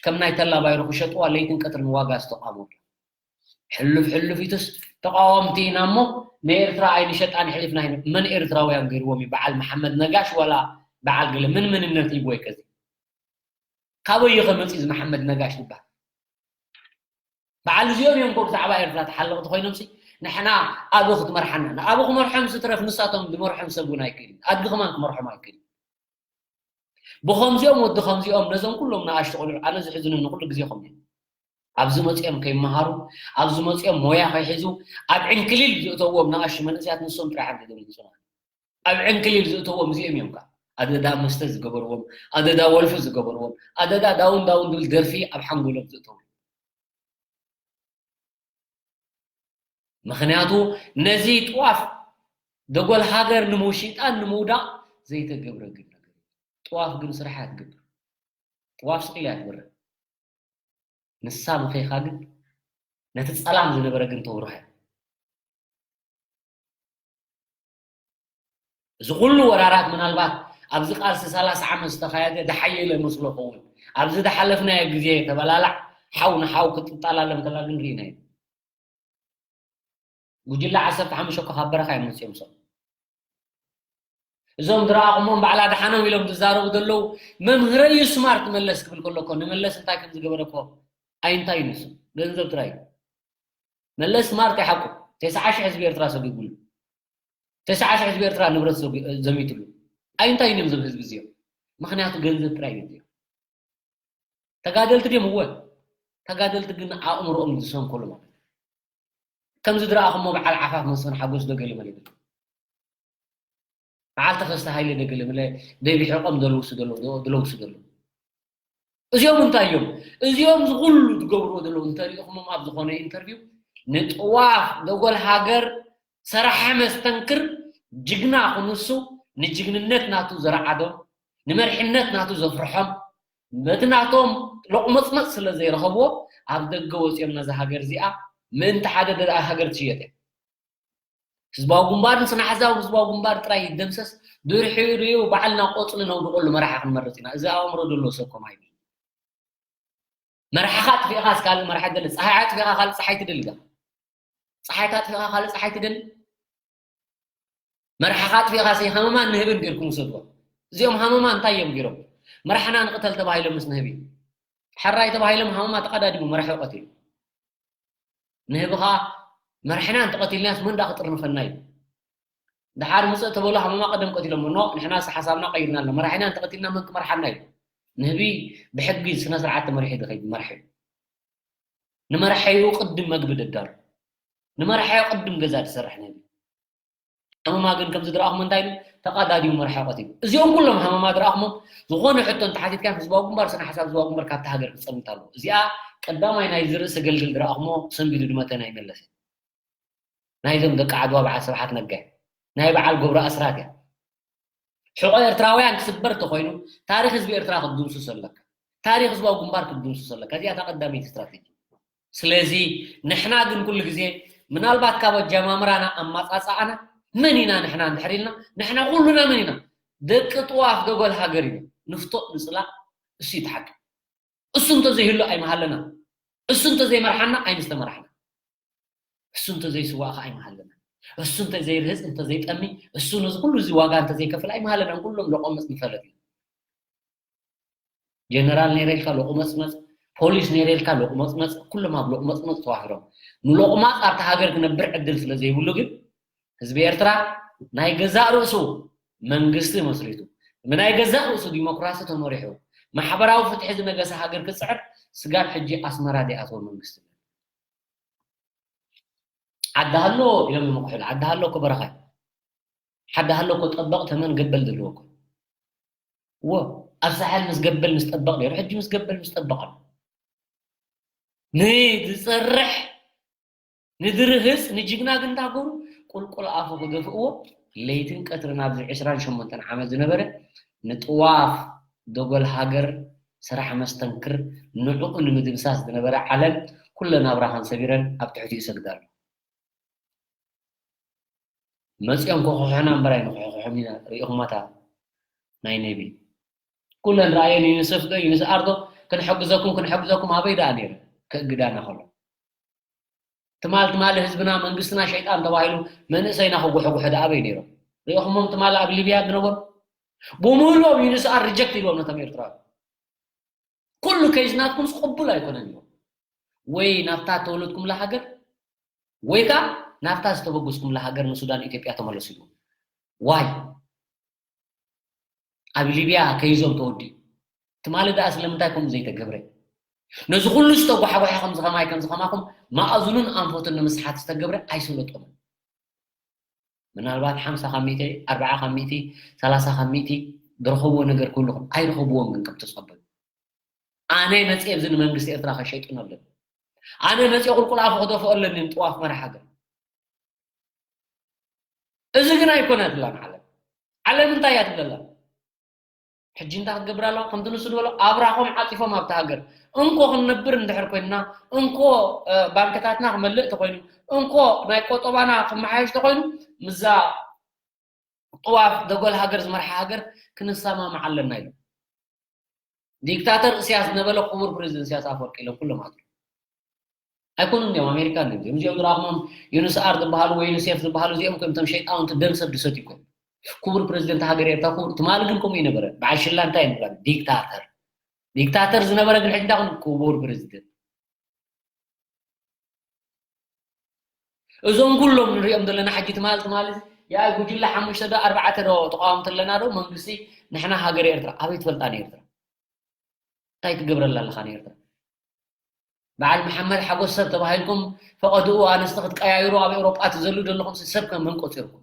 ከም ናይ ተላ ባይሮ ክሸጥዋ ለይትን ቀትርን ዋጋ ዝተቋመሉ። ሕሉፍ ሕሉፊቱስ ተቃወምቲ ኢና እሞ ንኤርትራ ኣይንሸጣን ሕሊፍና ኣይን-፣ መን ኤርትራውያን ገይርዎም እዩ? በዓል መሓመድ ነጋሽ ዋላ በዓል ገለ ምን ምንነት ሂብዎ እዩ ከዚ? ካበይ እዩ ከመጽእ እዚ መሓመድ ነጋሽ ዝበሃል? በዓል እዚኦም እዮም እኮ ብዛዕባ ኤርትራ ተሓለቕቲ ኮይኖምሲ ንሕና ኣበ ክትመርሓና፣ ንኣበ ክመርሖም ስትረፍ ንሳቶም ዝመርሖም ሰብ እውን ኣይክእልን። ኣድጊ ከማን ክመርሖም ኣይክእልን። ብኸምዚኦም ወዲ ከምዚኦም ነዞም ኩሎም ንኣሽቱ ቆልዑ ኣነ ዝሕዝኑ ንኩሉ ግዜ ከምኡ እዮም። ኣብዚ መጺኦም ከይመሃሩ፣ ኣብዚ መጺኦም ሞያ ከይሕዙ፣ ኣብ ዕንክሊል ዝእተዎም ንኣሽቱ መንእሰያት ንሶም ጥራሕ እዮም ተደሚፅና። ኣብ ዕንክሊል ዝእተዎም እዚኦም እዮም ከዓ ኣደዳ መስተ ዝገበርዎም፣ ኣደዳ ወልፊ ዝገበርዎም፣ ኣደዳ ዳውን ዳውን ዝብል ደርፊ ኣብ ሓንጎሎም ዝእተዎም። ምኽንያቱ ነዚ ጥዋፍ ደጎል ሃገር ንምውሽጣን ንምውዳቕ ዘይተገብረ ግን ነገር እዩ። ጥዋፍ ግን ስራሕ እያ ትገብር። ጥዋፍ ስቕ ኢላ እያ ትበርህ። ንሳ ምኺኻ ግን ነቲ ጸላም ዝነበረ ግን ተብርሆ እያ። እዚ ኩሉ ወራራት ምናልባት ኣብዚ ቃልሲ ሰላሳ ዓመት ዝተኻየደ ዝሓየለ መስሎ ኸውን። ኣብዚ ዝሓለፍናዮ ግዜ ተበላላዕ ሓው ንሓው ክትጠላለም ከላ ግን ርኢናዮ። ጉጅለ ዓሰርተ ሓሙሽተ እኮ ካብ በረኻ እዮም መፅኦም። እዞም ዝረኣኹሞም በዓል ኣድሓኖም ኢሎም ዝዛረቡ ዘለዉ፣ መምህረይ እዩ ስማርት መለስ ክብል ከሎ እኮ፣ ንመለስ እንታይ ከም ዝገበረ እኮ ኣይንታይ እዩ ንሱ፣ ገንዘብ ጥራይ እዩ። መለስ ስማርት ይሓቁ፣ ተስዓ ሽሕ ህዝቢ ኤርትራ ሰጒጉሉ፣ ተስዓ ሽሕ ህዝቢ ኤርትራ ንብረት ዘሚትሉ። ኣይንታይ እዮም እዞም ህዝቢ እዚኦም? ምኽንያቱ ገንዘብ ጥራይ እዮም እዚኦም። ተጋደልቲ ድዮም? እወ። ተጋደልቲ ግን ኣእምሮኦም ዝሰንከሉ ማለት እዩ። ከምዚ ዝረኣኹሞ በዓል ዓፋፍ መስፍን ሓጎስ ዶ ገለ መለ ይብል? በዓል ተኸስተ ሃይለ ዶ ገለ መለ ደብሒቖም ዘለውሱ ዘለዉ፣ ዝለውሱ ዘለዉ። እዚኦም እንታይ እዮም? እዚኦም ዝኹሉ ዝገብርዎ ዘለዉ እንተሪእኹሞም ኣብ ዝኾነ ኢንተርቪው ንጥዋፍ ደጎል ሃገር ሰራሐ መስተንክር ጅግና ክንሱ ንጅግንነት ናቱ ዘረዓዶም ንመርሕነት ናቱ ዘፍርሖም በቲ ናቶም ሎቕመፅመፅ ስለ ዘይረኸብዎ ኣብ ደገ ወፂኦም ነዛ ሃገር እዚኣ ምእንቲ ሓደ ደኣ ሃገር ትሽየጥ እያ። ህዝባዊ ግንባርን ስነ ሓሳብ ህዝባዊ ግንባር ጥራይ ይደምሰስ፣ ድሕሪኡ ባዕልና ቆፅሊ ነውድቐሉ መራሒ ክንመርፅ ኢና። እዚ ኣእምሮ ዘለዎ ሰብ ኮማ ይብል። መራሕኻ ኣጥፊእኻስ ካልእ መራሒ ትደሊ? ፀሓይ ኣጥፊእኻ ካልእ ፀሓይ ትደሊ ዶ? ፀሓይካ ኣጥፊእኻ ካልእ ፀሓይ ትደሊ? መራሕኻ ኣጥፊእኻሲ ሃመማን ንህብን ጌርኩም ውሰድዎ። እዚኦም ሃመማ እንታይ እዮም ጌሮም? መራሕና ንቕተል ተባሂሎም ምስ ንህቢ ሕራይ ተባሂሎም ሃመማ ተቐዳዲሙ መራሒ ቀቲሉ። ንህቢ ኸዓ መራሒና እንተቐቲልናስ መን ደኣ ክጥርንፈና እዩ? ደሓር ምፅእ ተበሉ ሃመማ ቀደም ቀቲሎሞ። ኖ፣ ንሕናስ ሓሳብና ቀይርና ኣሎ። መራሒና እንተቐቲልና መን ክመርሓና እዩ? ንህቢ ብሕጊ ስነ ስርዓት ተመሪሑ ዝኸይድ መራሒ እዩ። ንመራሒኡ ቅድም መግቢ ደዳሉ። ንመራሒኡ ቅድም ገዛ ዝሰርሕ ንህቢ። ሃመማ ግን ከምዚ ዝረኣኹም እንታይ ኢሉ? ተቐዳዲሙ መራሒ ቀቲሉ። እዚኦም ኩሎም ሃመማ ዝረኣኹሞም ዝኾነ ሕቶ እንተሓቲትካዮም ህዝባዊ ግንባር ስነ ሓሳብ ህዝባዊ ግንባር ካብታ ሃገር ክፀንት ኣለዎ። እዚኣ ቀዳማይ ናይዚ ርእሰ ገልግል ዝረኣኹሞ ሰንቢዱ ድመተና ይመለስ። ናይዞም ደቂ ዓድዋ በዓል ስብሓት ነጋ እያ። ናይ በዓል ገብሩ ኣስራት እያ። ሕቖ ኤርትራውያን ክስበር እንተኾይኑ ታሪኽ ህዝቢ ኤርትራ ክትድምስሶ ኣለካ። ታሪኽ ህዝባዊ ግንባር ክትድምስሶ ኣለካ። እዚኣ እታ ቀዳመይቲ ስትራተጂ። ስለዚ ንሕና ግን ኩሉ ግዜ ምናልባት ካብ ኣጀማምራና ኣመጻጽኣና መን ኢና ንሕና እንድሕር ኢልና ንሕና ኩሉና መን ኢና? ደቂ ጥዋፍ ደጎል ሃገር ኢና። ንፍቶጥ ንጽላእ እሱ እዩ እቲ ሓቂ። እሱ እንተዘይህሉ ኣይምሃለና። እሱ እንተዘይመርሓና ኣይምስተመራሕና። እሱ እንተዘይስዋእ ከዓ ኣይምሃለና። እሱ እንተዘይርህፅ እንተዘይጠሚ እሱ ነዚ ኩሉ እዚ ዋጋ እንተዘይከፍል ኣይምሃለናን። ኩሎም ሎቆመፅ ንፈለጥ ኢና። ጀነራል ነይረ ኢልካ ሎቁመፅመፅ፣ ፖሊስ ነይረ ኢልካ ሎቁመፅመፅ፣ ኩሎም ኣብ ሎቁመፅመፅ ተዋፊሮም። ንሎቁማፅ ኣብቲ ሃገር ክነብር ዕድል ስለ ዘይብሉ ግን ህዝቢ ኤርትራ ናይ ገዛእ ርእሱ መንግስቲ መስሪቱ ብናይ ገዛእ ርእሱ ዲሞክራሲ ተመሪሑ ማሕበራዊ ፍትሒ ዝነገሰ ሃገር ክፅዕር ስጋብ ሕጂ ኣስመራ ዘይኣተወ መንግስቲ። ዓዲ ሃሎ ኢሎም ይመቑሑሉ። ዓዲ ሃሎ እኮ በረኻ እዩ። ዓዲ ሃሎ እኮ ጠበቕ ተመን ገበል ዘለዎ እኮ። እዎ፣ ኣብ ሳሕል ምስ ገበል ምስ ጠበቕ ነይሩ፣ ሕጂ ምስ ገበል ምስ ጠበቕ ኣሎ። ንዝፀርሕ ንድርህፅ ንጅግና ግን እንታይ ገሩ ቁልቁል ኣፉ ክደፍእዎ ለይትን ቀትርን ኣብዚ ዕስራን ሸሞንተን ዓመት ዝነበረ ንጥዋፍ ደጎል ሃገር ስራሕ መስተንክር ንዕኡ ንምድምሳስ ዝነበረ ዓለም ኩለ ናብራኸን ሰቢረን ኣብ ትሕቲኡ ይሰግዳ ኣሎ። መፂኦም ክኹሕና እምበር ኣይንኹሕኹሖም ኢና። ሪኢኹማታ ናይ ነቢ ኩለን ረኣየን ዩኒሰፍ ዶ ዩኒስኣር ዶ ክንሕግዘኩም ክንሕግዘኩም ኣበይ ደኣ ነይረ ክእግዳና ከሎ ትማል ትማሊ ህዝብና መንግስትና ሸይጣን ተባሂሉ መንእሰይና ክጉሕጉሑ ደኣ ኣበይ ነይሮም ሪኢኹሞም ትማሊ ኣብ ሊብያ ዝነበሩ ብሙሉኦም ዩኒስኣር ሪጀክት ኢልዎም ነቶም ኤርትራዊ ኩሉ ከይዝናትኩምስ ቅቡል ኣይኮነን እዩ ወይ ናብታ ተወለድኩምላ ሃገር ወይ ከዓ ናብታ ዝተበገስኩምላ ሃገር ንሱዳን ኢትዮጵያ ተመለሱ እዩ ዋይ ኣብ ሊብያ ከይዞም ተወዲኡ ትማሊ ደኣ ስለምንታይ ከምኡ ዘይተገብረ ነዚ ኩሉ ዝተጓሓጓሐ ከምዚ ከማይ ከምዚ ከማኹም ማእዝኑን ኣንፈቱን ንምስሓት ዝተገብረ ኣይሰለጦምን ምናልባት ሓምሳ ካብ ሚእቲ ኣርብዓ ካብ ሚእቲ ሰላሳ ካብ ሚእቲ ዝረኸብዎ ነገር ክህሉ ይኽእል ኣይረኸብዎን ግን ከም ተጸበዩ ኣነ መጽየ ኣብዚ ንመንግስቲ ኤርትራ ከሸይጥኖ ኣለኒ ኣነ መጽየ ቁልቁል ኣፉ ክደፍኦ ኣለኒ ንጥዋፍ መራሕ ሃገር እዚ ግን ኣይኮነትላን ዓለም ዓለም እንታይ እያ ትብለላ ሕጂ እንታይ ክትገብር ኣለዋ ከምቲ ንሱ ዝበሎ ኣብራኾም ዓፂፎም ኣብቲ ሃገር እንኮ ክንነብር እንድሕር ኮይንና እንኮ ባንክታትና ክመልእ ተኮይኑ እንኮ ናይ ቆጠባና ክመሓየሽ ተኮይኑ ምዛ ጥዋፍ ደጎል ሃገር ዝመርሓ ሃገር ክንሰማማዕ ኣለና ኢሉ ዲክታተር እስያስ ነበለ ክቡር ፕሬዚደንት እስያስ ኣፈወርቂ ኢሎም ኩሎም ኣት ኣይኮኑን እዮም ኣሜሪካ እዮም እዚኦም እዚኦም ዝረኣኹሞም ዩንስኣር ዝበሃሉ ወይ ዩኒሴፍ ዝበሃሉ እዚኦም ኮይም እቶም ሸይጣውንቲ ደም ሰብ ድሰት ይኮኑ ክቡር ፕሬዚደንት ሃገር ኤርትራ ክቡር ትማሊ ግን ከምኡ ይነበረ በዓል ሽላ እንታይ ይንብላ ዲክታተር ዲክታተር ዝነበረ ግን ሕጂ እንታይ ክብሉ ክቡር ፕሬዚደንት እዞም ኩሎም ንሪኦም ዘለና ሕጂ ትማሊ ትማሊ ያይ ጉጅለ ሓሙሽተ ዶ ኣርባዕተ ዶ ተቃወምቲ ኣለና ዶ መንግስቲ ንሕና ሃገር ኤርትራ ኣበይ ትፈልጣ ንኤርትራ እንታይ ትገብረላ ኣለኻ ንኤርትራ በዓል መሓመድ ሓጎስ ሰብ ተባሂልኩም ፈቐድኡ ኣንስቲ ክትቀያይሩ ኣብ ኤውሮጳ ትዘሉ ዘለኹም ሰብ ከም መን ቆፂርኩም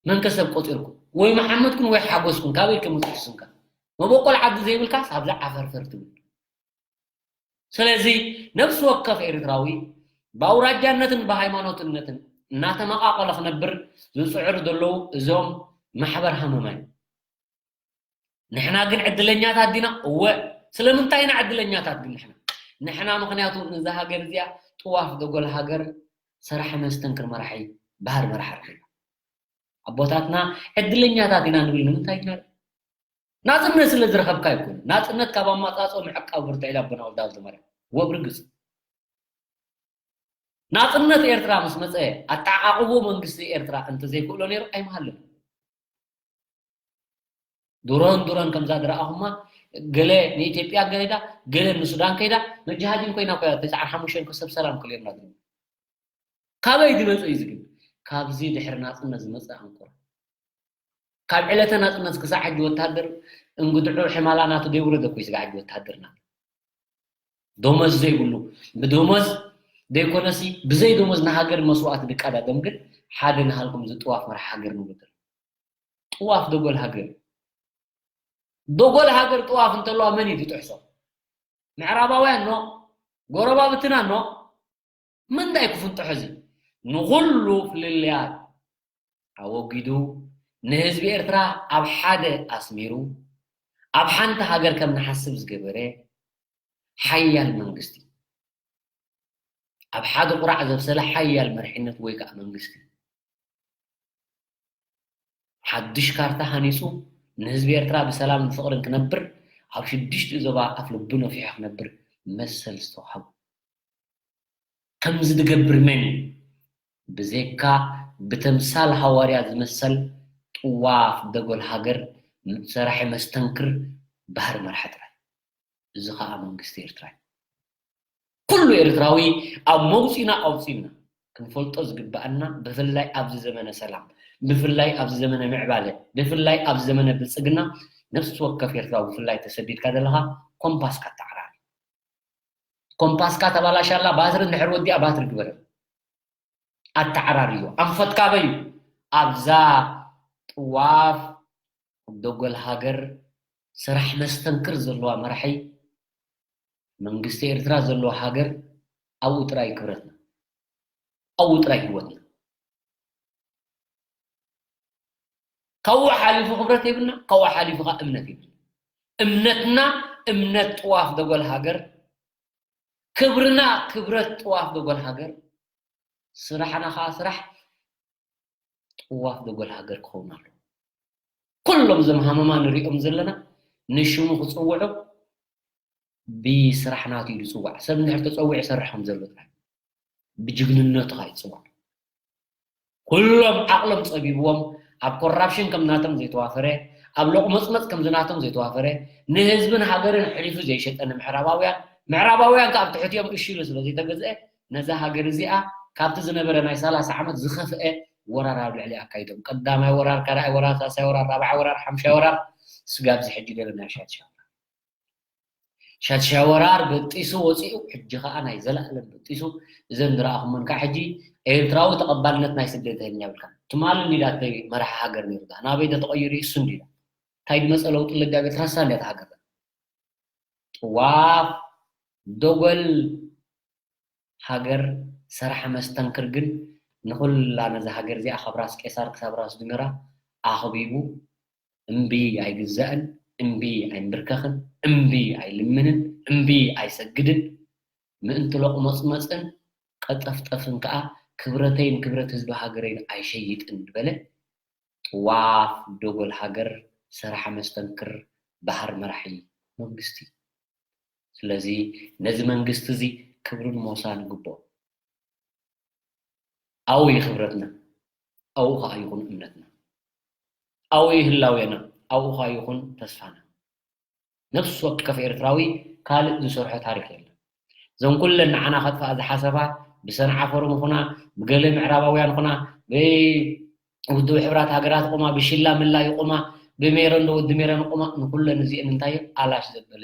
መንከ ሰብ ቆፂርኩም ወይ መሓመድኩን ወይ ሓጎስኩን ካበይ ከምፅእ ስምካ መበቆል ዓዲ ዘይብልካስ ኣብዛ ዓፈርፈር ትብል ስለዚ ነፍሲ ወከፍ ኤርትራዊ ብኣውራጃነትን ብሃይማኖትነትን እናተመቃቀለ ክነብር ዝፅዕሩ ዘለዉ እዞም ማሕበር ሃመማ እዩ ንሕና ግን ዕድለኛታት ዲና እወ ስለምንታይ ኢና ዕድለኛታት ግን ንሕና ንሕና ምክንያቱ ነዛ ሃገር እዚኣ ጥዋፍ ደጎል ሃገር ሰራሕ መስተንክር መራሒ ባህር መራሒ ረኺብና ኣቦታትና ዕድለኛታት ኢና ንብል ንምንታይ ኢና ናፅነት ስለ ዝረኸብካ ይኮኑ ናፅነት ካብ ኣማፃፅኦ ምዕቃብ ብርትዕ ኢላ ኣቦና ወልዳ ወልደማርያም ወብርግፅ ናፅነት ኤርትራ ምስ መፀ ኣተዓቃቅቦ መንግስቲ ኤርትራ እንተዘይክእሎ ነይሩ ኣይምሃልን ድሮን ድሮን ከምዛ ዝረኣኹማ ገለ ንኢትዮጵያ ገለ ዳ ገለ ንሱዳን ከይዳ መጃሃዲን ኮይና ኮያ ተስዓን ሓሙሽተን ኮ ሰብ ሰላም ክልዮምና ዝብል ካበይ ዝመፀ እዩ ዝግብ ካብዚ ድሕሪ ናፅነት ዝመፀ ኣንኮር ካብ ዕለተ ናፅነት ክሳዕ ሕጂ ወታደር እንግድዑ ሕማላ ናቱ ደይውረደ ኮይ ስጋ ሕጂ ወታደርና ደሞዝ ዘይብሉ ብደሞዝ ዘይኮነሲ ብዘይ ደሞዝ ንሃገር መስዋእቲ ድቃዳደም ግን ሓደ ንሃልኩም ዝጥዋፍ መራሕ ሃገር ንብሎ ጥዋፍ ደጎል ሃገር እዩ። ደጎል ሃገር ጥዋፍ እንተለዋ መን እዩ ዝጥሕሶ? ምዕራባውያን ኖ፣ ጎረባብትና ኖ። ምንታይ ክፍንጥሖ እዚ? ንኹሉ ፍልልያት ኣወጊዱ ንህዝቢ ኤርትራ ኣብ ሓደ ኣስሚሩ ኣብ ሓንቲ ሃገር ከም ንሓስብ ዝገበረ ሓያል መንግስቲ ኣብ ሓደ ቁራዕ ዘብሰለ ሓያል መርሕነት ወይ ከዓ መንግስቲ ሓድሽ ካርታ ሃኒፁ ንህዝቢ ኤርትራ ብሰላምን ፍቕርን ክነብር ኣብ ሽዱሽተ ዞባ ኣፍ ልቡ ነፊሑ ክነብር መሰል ዝተዋህቦ ከምዚ ዝገብር መን እዩ ብዘይካ ብተምሳል ሃዋርያ ዝመሰል ጥዋፍ ደጎል ሃገር ሰራሒ መስተንክር ባህር መርሓ ጥራይ እዚ ከዓ መንግስቲ ኤርትራ እዩ ኩሉ ኤርትራዊ ኣብ መውፂና ኣውፂና ክንፈልጦ ዝግበኣና ብፍላይ ኣብዚ ዘመነ ሰላም ብፍላይ ኣብዚ ዘመነ ምዕባለ ብፍላይ ኣብዚ ዘመነ ብልፅግና ነፍሲ ወከፍ ኤርትራዊ ብፍላይ ተሰዲድካ ዘለካ ኮምፓስካ ኣተዓራሪ ኮምፓስካ ተባላሻላ ባትሪ እንድሕር ወዲኣ ባትሪ ግበረ ኣተዓራርዮ ኣንፈትካ በዩ ኣብዛ ጥዋፍ ደጎል ሃገር ስራሕ መስተንክር ዘለዋ መራሒ መንግስቲ ኤርትራ ዘለዋ ሃገር ኣብኡ ጥራይ ክብረትና ኣብኡ ጥራይ ህይወትና ካብኡ ሓሊፉ ክብረት የብልና ካብኡ ሓሊፉ ከዓ እምነት የብልና እምነትና እምነት ጥዋፍ ደጎል ሃገር ክብርና ክብረት ጥዋፍ ደጎል ሃገር ስራሕና ከዓ ስራሕ ጥዋፍ ደጎል ሃገር ክኸውን ኣሎ ኩሎም ዘምሃመማ ንሪኦም ዘለና ንሽሙ ክፅውዑ ብስራሕ ናቱ እዩ ዝፅዋዕ ሰብ እንድሕር ተፀዊዑ ይሰርሕ ከም ዘሎ ጥራይ ብጅግንነቱ ከዓ ይፅዋዕ ኩሎም ዓቕሎም ፀቢብዎም ኣብ ኮራፕሽን ከም ናቶም ዘይተዋፈረ ኣብ ሎቕመፅመፅ ከምዚ ናቶም ዘይተዋፈረ ንህዝብን ሃገርን ሕሊፉ ዘይሸጠ ንምዕራባውያን ምዕራባውያን ከዓ ኣብ ትሕቲኦም እሺ ኢሉ ስለ ዘይተገዝአ ነዛ ሃገር እዚኣ ካብቲ ዝነበረ ናይ ሰላሳ ዓመት ዝኸፍአ ወራር ኣብ ልዕሊ ኣካይዶም ቀዳማይ ወራር ካልኣይ ወራር ሳልሳይ ወራር ራብዓይ ወራር ሓምሻይ ወራር ስጋብ ዝሕጂ ገለ ናይ ሻድሻ ወራር ሻድሻ ወራር በጢሱ ወፂኡ ሕጂ ከዓ ናይ ዘለኣለም በጢሱ እዘን ዝረኣኹመን ከዓ ሕጂ ኤርትራዊ ተቐባልነት ናይ ስደተኛ የብልካን ትማሊ እንዲዳተይ መራሒ ሃገር ነይሩ ናበይ ዶ ተቐይሩ እሱ እንዲዳ እንታይ ድመፀ ለውጢ ለጋቤት ረሳ እንዲያ ተሃገር ጥዋፍ ደጎል ሃገር ሰራሕ መስተንክር ግን ንኹላ ነዛ ሃገር እዚኣ ካብ ራስ ቄሳር ክሳብ ራስ ድንራ ኣኽቢቡ እምቢ ኣይግዛእን እምቢ ኣይንብርከኽን እምቢ ኣይልምንን እምቢ ኣይሰግድን ምእንቲ ሎቕመፅመፅን ቀጠፍጠፍን ከዓ ክብረተይን ክብረት ህዝቢ ሃገረይን ኣይሸይጥን ዝበለ ጥዋፍ ደጎል ሃገር ሰራሕ መስተንክር በሃር መራሒ መንግስቲ ስለዚ ነዚ መንግስቲ እዚ ክብርን ሞሳን ይግብኦ። ኣብኡ እዩ ክብረትና፣ ኣብኡ ከዓ ይኹን እምነትና፣ ኣብኡ እዩ ህላዌና፣ ኣብኡ ከዓ ይኹን ተስፋና። ነፍሲ ወከፍ ኤርትራዊ ካልእ ዝሰርሖ ታሪኽ የለን። እዞም ኩለን ንዓና ከጥፍኣ ዝሓሰባ ብሰንዓፈሮም ይኹና ብገለ ምዕራባውያን ይኹና ብውድብ ሕብራት ሃገራት ይቑማ ብሽላ ምላ ይቑማ ብሜሮን ዶ ወዲ ሜሮን ይቑማ ንኩለን እዚአን እንታይ ኣላሽ ዘበለ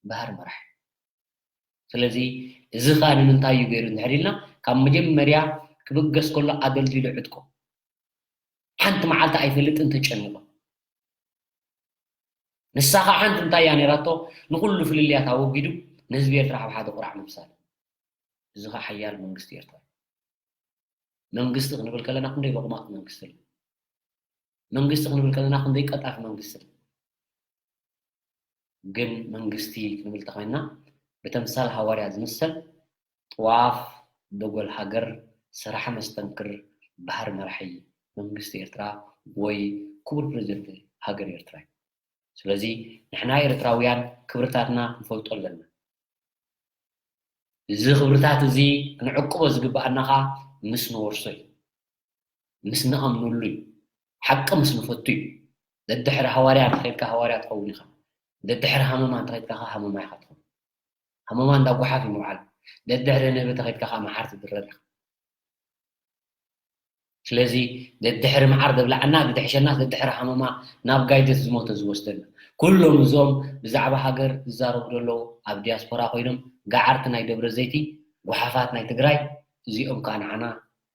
ባህር መራሕ። ስለዚ እዚ ኸኣ ንምንታይ እዩ ገይሩ እንድሕር ኢልና ካብ መጀመርያ ክብገስ ከሎ ኣደልዲሉ ዕጥቁ ሓንቲ መዓልቲ ኣይፈልጥን ተጨኒቑ። ንሳ ኸዓ ሓንቲ እንታይ እያ ነይራቶ? ንኹሉ ፍልልያት ኣወጊዱ ንህዝቢ ኤርትራ ኣብ ሓደ ቁራዕ ምምሳል። እዚ ኸዓ ሓያል መንግስቲ ኤርትራ። መንግስቲ ክንብል ከለና ክንደይ ሎቕማቕ መንግስቲ ኣሎ። መንግስቲ ክንብል ከለና ክንደይ ቀጣፊ መንግስቲ ኣሎ። ግን መንግስቲ ክንብል ተኾይንና ብተምሳል ሃዋርያ ዝምሰል ጥዋፍ ደጎል ሃገር ሰራሒ መስተንክር ባህር መራሒ መንግስቲ ኤርትራ ወይ ክቡር ፕሬዚደንት ሃገር ኤርትራ እዩ። ስለዚ ንሕና ኤርትራውያን ክብርታትና ክንፈልጦ ኣለና። እዚ ክብርታት እዚ ክንዕቅቦ ዝግብኣና ኸኣ ምስ ንወርሶ እዩ፣ ምስ ንኣምነሉ እዩ፣ ሓቂ ምስ ንፈቱ እዩ። ደድሕሪ ሃዋርያ እንተኸድካ ሃዋርያ ትኸውን ኢኻ። ደድሕሪ ሃመማ እንተኸድካ ኸኣ ሃመማ ኢኻ ትኸውን። ሃመማ እንዳ ጓሓፍ እዩ ምውዓል። ደድሕሪ ንህቢ እንተኸድካ ኸኣ መዓር ትድረር ኢኻ። ስለዚ ደድሕሪ መዓር ዘብልዓና ግድሕሸናስ ደድሕሪ ሃመማ ናብ ጋይደት ዝሞተ ዝወስደና። ኩሎም እዞም ብዛዕባ ሃገር ዝዛረቡ ዘለዉ ኣብ ዲያስፖራ ኮይኖም ገዓርቲ ናይ ደብረ ዘይቲ፣ ጓሓፋት ናይ ትግራይ፣ እዚኦም ከኣ ንዓና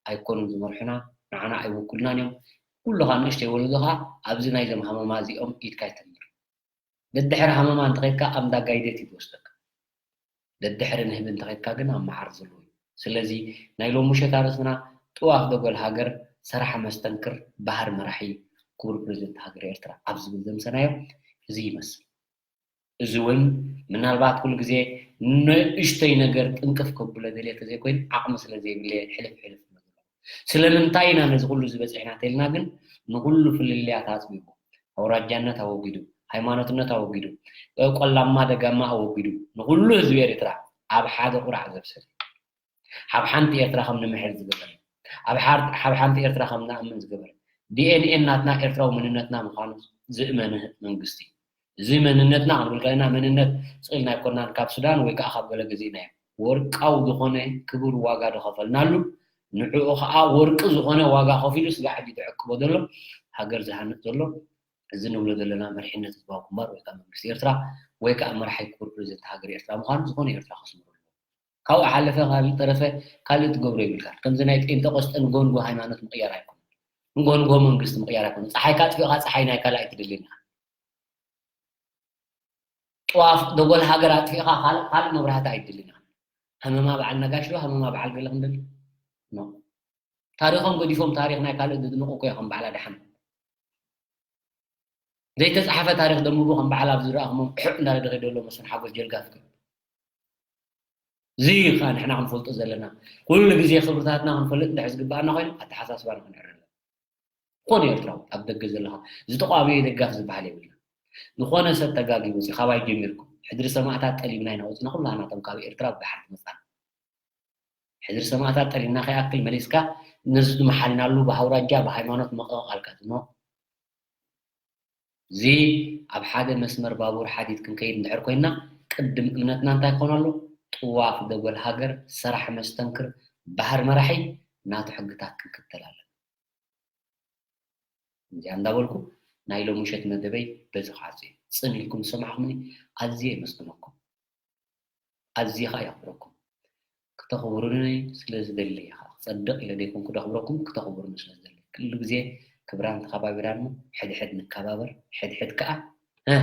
ኣይኮኑን ዝመርሑና፣ ንዓና ኣይውክሉናን እዮም። ኩሉ ከኣ ንእሽተይ ወለዶ ከኣ ኣብዚ ናይዞም ሃመማ እዚኦም ኢድካ ይተምር። ደድሕሪ ሃመማ እንተኸድካ ኣብ እንዳ ጋይደት እዩ ዝወስደካ። ደድሕሪ ንህቢ እንተኸድካ ግን ኣብ መዓር ዘሎ እዩ። ስለዚ ናይ ሎሚ ምሸት ኣርእስትና ጥዋፍ ደጎል ሃገር ሰራሕ መስተንክር ባህር መራሒ ክቡር ፕሬዚደንት ሃገር ኤርትራ ኣብ ዝብል ዘምሰናዮ እዚ ይመስል። እዚ እውን ምናልባት ኩሉ ግዜ ንእሽተይ ነገር ጥንቅፍ ከብሎ ደልየ ተዘይኮይኑ ዓቕሚ ስለ ዘይብለየ ሕልፍ ሕልፍ እብሎ ዘለኹ። ስለምንታይ ኢና ነዚ ኩሉ ዝበፂሕና ተልና ግን ንኩሉ ፍልልያት ኣፅቢቡ፣ ኣውራጃነት ኣወጊዱ፣ ሃይማኖትነት ኣወጊዱ፣ ቆላማ ደጋማ ኣወጊዱ፣ ንኩሉ ህዝቢ ኤርትራ ኣብ ሓደ ቁራዕ ዘብሰለ፣ ሓንቲ ኤርትራ ከም ንምሕር ዝገበረ፣ ኣብ ሓንቲ ኤርትራ ከም ንኣምን ዝገበረ፣ ዲኤንኤ ናትና ኤርትራዊ መንነትና ምዃኑ ዝእመነ መንግስቲ። እዚ መንነትና ክንብል ከለና መንነት ስቕ ኢልና ኣይኮናን ካብ ሱዳን ወይ ከዓ ካብ ገለ ገዚእናዮ። ወርቃዊ ዝኾነ ክቡር ዋጋ ዝኸፈልናሉ ንዕኡ ከዓ ወርቂ ዝኾነ ዋጋ ከፊሉ ስጋዕ ሕጂ ዝዕቅቦ ዘሎ ሃገር ዝሃንፅ ዘሎ እዚ ንብሎ ዘለና መሪሕነት ህዝባዊ ግንባር ወይ ከዓ መንግስቲ ኤርትራ ወይ ከዓ መራሒ ክቡር ፕሬዚደንት ሃገር ኤርትራ ምዃኑ ዝኾነ ኤርትራ ከስምረሉ። ካብኡ ሓለፈ ካልእ ተረፈ ካልእ ትገብሮ የብልካን። ከምዚ ናይ ጴንጠቆስጠ ንጎ ንጎ ሃይማኖት ምቕያር ኣይኮነን። ንጎ ንጎ መንግስቲ ምቕያር ኣይኮነን። ፀሓይካ ኣጥፊእኻ ፀሓይ ናይ ካልእ ኣይትደልን ኢኻ። ጥዋፍ ደጎል ሃገር ኣጥፊእኻ ካልእ ካልእ መብራህቲ ኣይትደልን ኢኻ። ሃመማ በዓል ነጋሽ ዶ ሃመማ በዓል ገለ ክንደሊ ኖ። ታሪኾም ገዲፎም ታሪኽ ናይ ካልእ ዝድንቑ እኮ እዮም ከም በዓል ኣድሓኖም። ዘይተፃሕፈ ታሪኽ ደንብቡ ከም በዓል ኣብዚ ዝረኣኹሞም ሕዕ እንዳለ ድኸይዱ ኣሎ መስፍን ሓጎስ ጀልጋፍ ግን እዚ ከዓ ንሕና ክንፈልጦ ዘለና ኩሉ ግዜ ክብርታትና ክንፈልጥ እንድሕር ዝግበኣና ኮይኑ ኣተሓሳስባና ክንዕረ ኣለና። ዝኾነ ኤርትራዊ ኣብ ደገ ዘለኻ ዝተቋበየ ደጋፍ ዝበሃል የብልና። ዝኾነ ሰብ ተጋጊቡ ሲ ካባይ ጀሚርኩም ሕድሪ ሰማእታት ጠሊብና ኢና ወፅና ኩላና ቶም ካብ ኤርትራ ብባሕሪ ትመፃና ሕድሪ ሰማእታት ጠሊብና ከይኣክል መሊስካ ነዚ መሓሊናሉ ብሃውራጃ ብሃይማኖት መቐቕ ኣልካ ትኖ እዚ ኣብ ሓደ መስመር ባቡር ሓዲድ ክንከይድ እንድሕር ኮይንና ቅድም እምነትና እንታይ ክኾን ኣሎ? ጥዋፍ ደጎል ሃገር ሰራሕ መስተንክር ባህር መራሒ ናቱ ሕግታት ክንክተል ኣለና። እዚኣ እንዳበልኩ ናይ ሎሚ ምሸት መደበይ በዚ ክዓጽ እየ። ጽን ኢልኩም ዝሰማዕኩምኒ ኣዝየ የመስግነኩም። ኣዝየ ኸኣ የኽብረኩም። ክተኽብሩኒ ስለ ዝደሊ እየ ኸኣ። ክጸድቕ ኢለ ዘይኮንኩ ደኽብረኩም፣ ክተኽብሩኒ ስለ ዝደሊ። ኩሉ ግዜ ክብራን ተኸባቢራን እሞ ሕድሕድ ንከባበር፣ ሕድሕድ ከኣ እ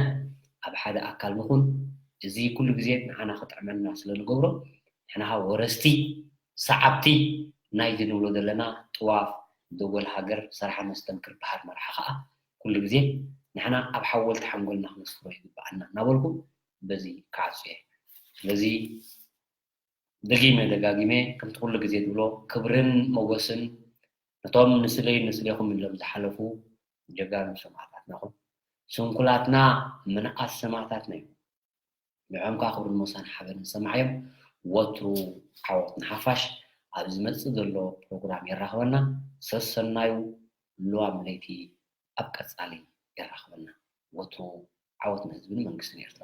ኣብ ሓደ ኣካል ንኹን። እዚ ኩሉ ግዜ ንዓና ክጥዕመና ስለ ንገብሮ፣ ንሕና ኸኣ ወረስቲ፣ ሰዓብቲ ናይዚ ንብሎ ዘለና ጥዋፍ ደጎል ሃገር፣ ሰርሓ መስተንክር በሃር መርሓ ኸኣ ኩሉ ግዜ ንሕና ኣብ ሓወልቲ ሓንጎልና ክነስፍሮ ይግብኣና እናበልኩ በዚ ክዓጹ እየ። ስለዚ ደጊመ ደጋጊመ ከምቲ ኩሉ ግዜ ዝብሎ ክብርን ሞገስን ነቶም ንስለይ ንስሌኹም ኢሎም ዝሓለፉ ጀጋኑ ሰማእታትና ይኹን። ስንኩላትና ምንኣስ ሰማእታትና እዩ። ንዕኦም ከዓ ክብርን ሞሳን ሓበንን ዝሰማዓዮም። ወትሩ ዓወት ንሓፋሽ። ኣብ ዝመፅእ ዘሎ ፕሮግራም የራኽበና። ሰሰናዩ። ለዋም ለይቲ ኣብ ቀፃሊ የራኽበና። ወትሩ ዓወት ንህዝብን መንግስትን ኤርትራ።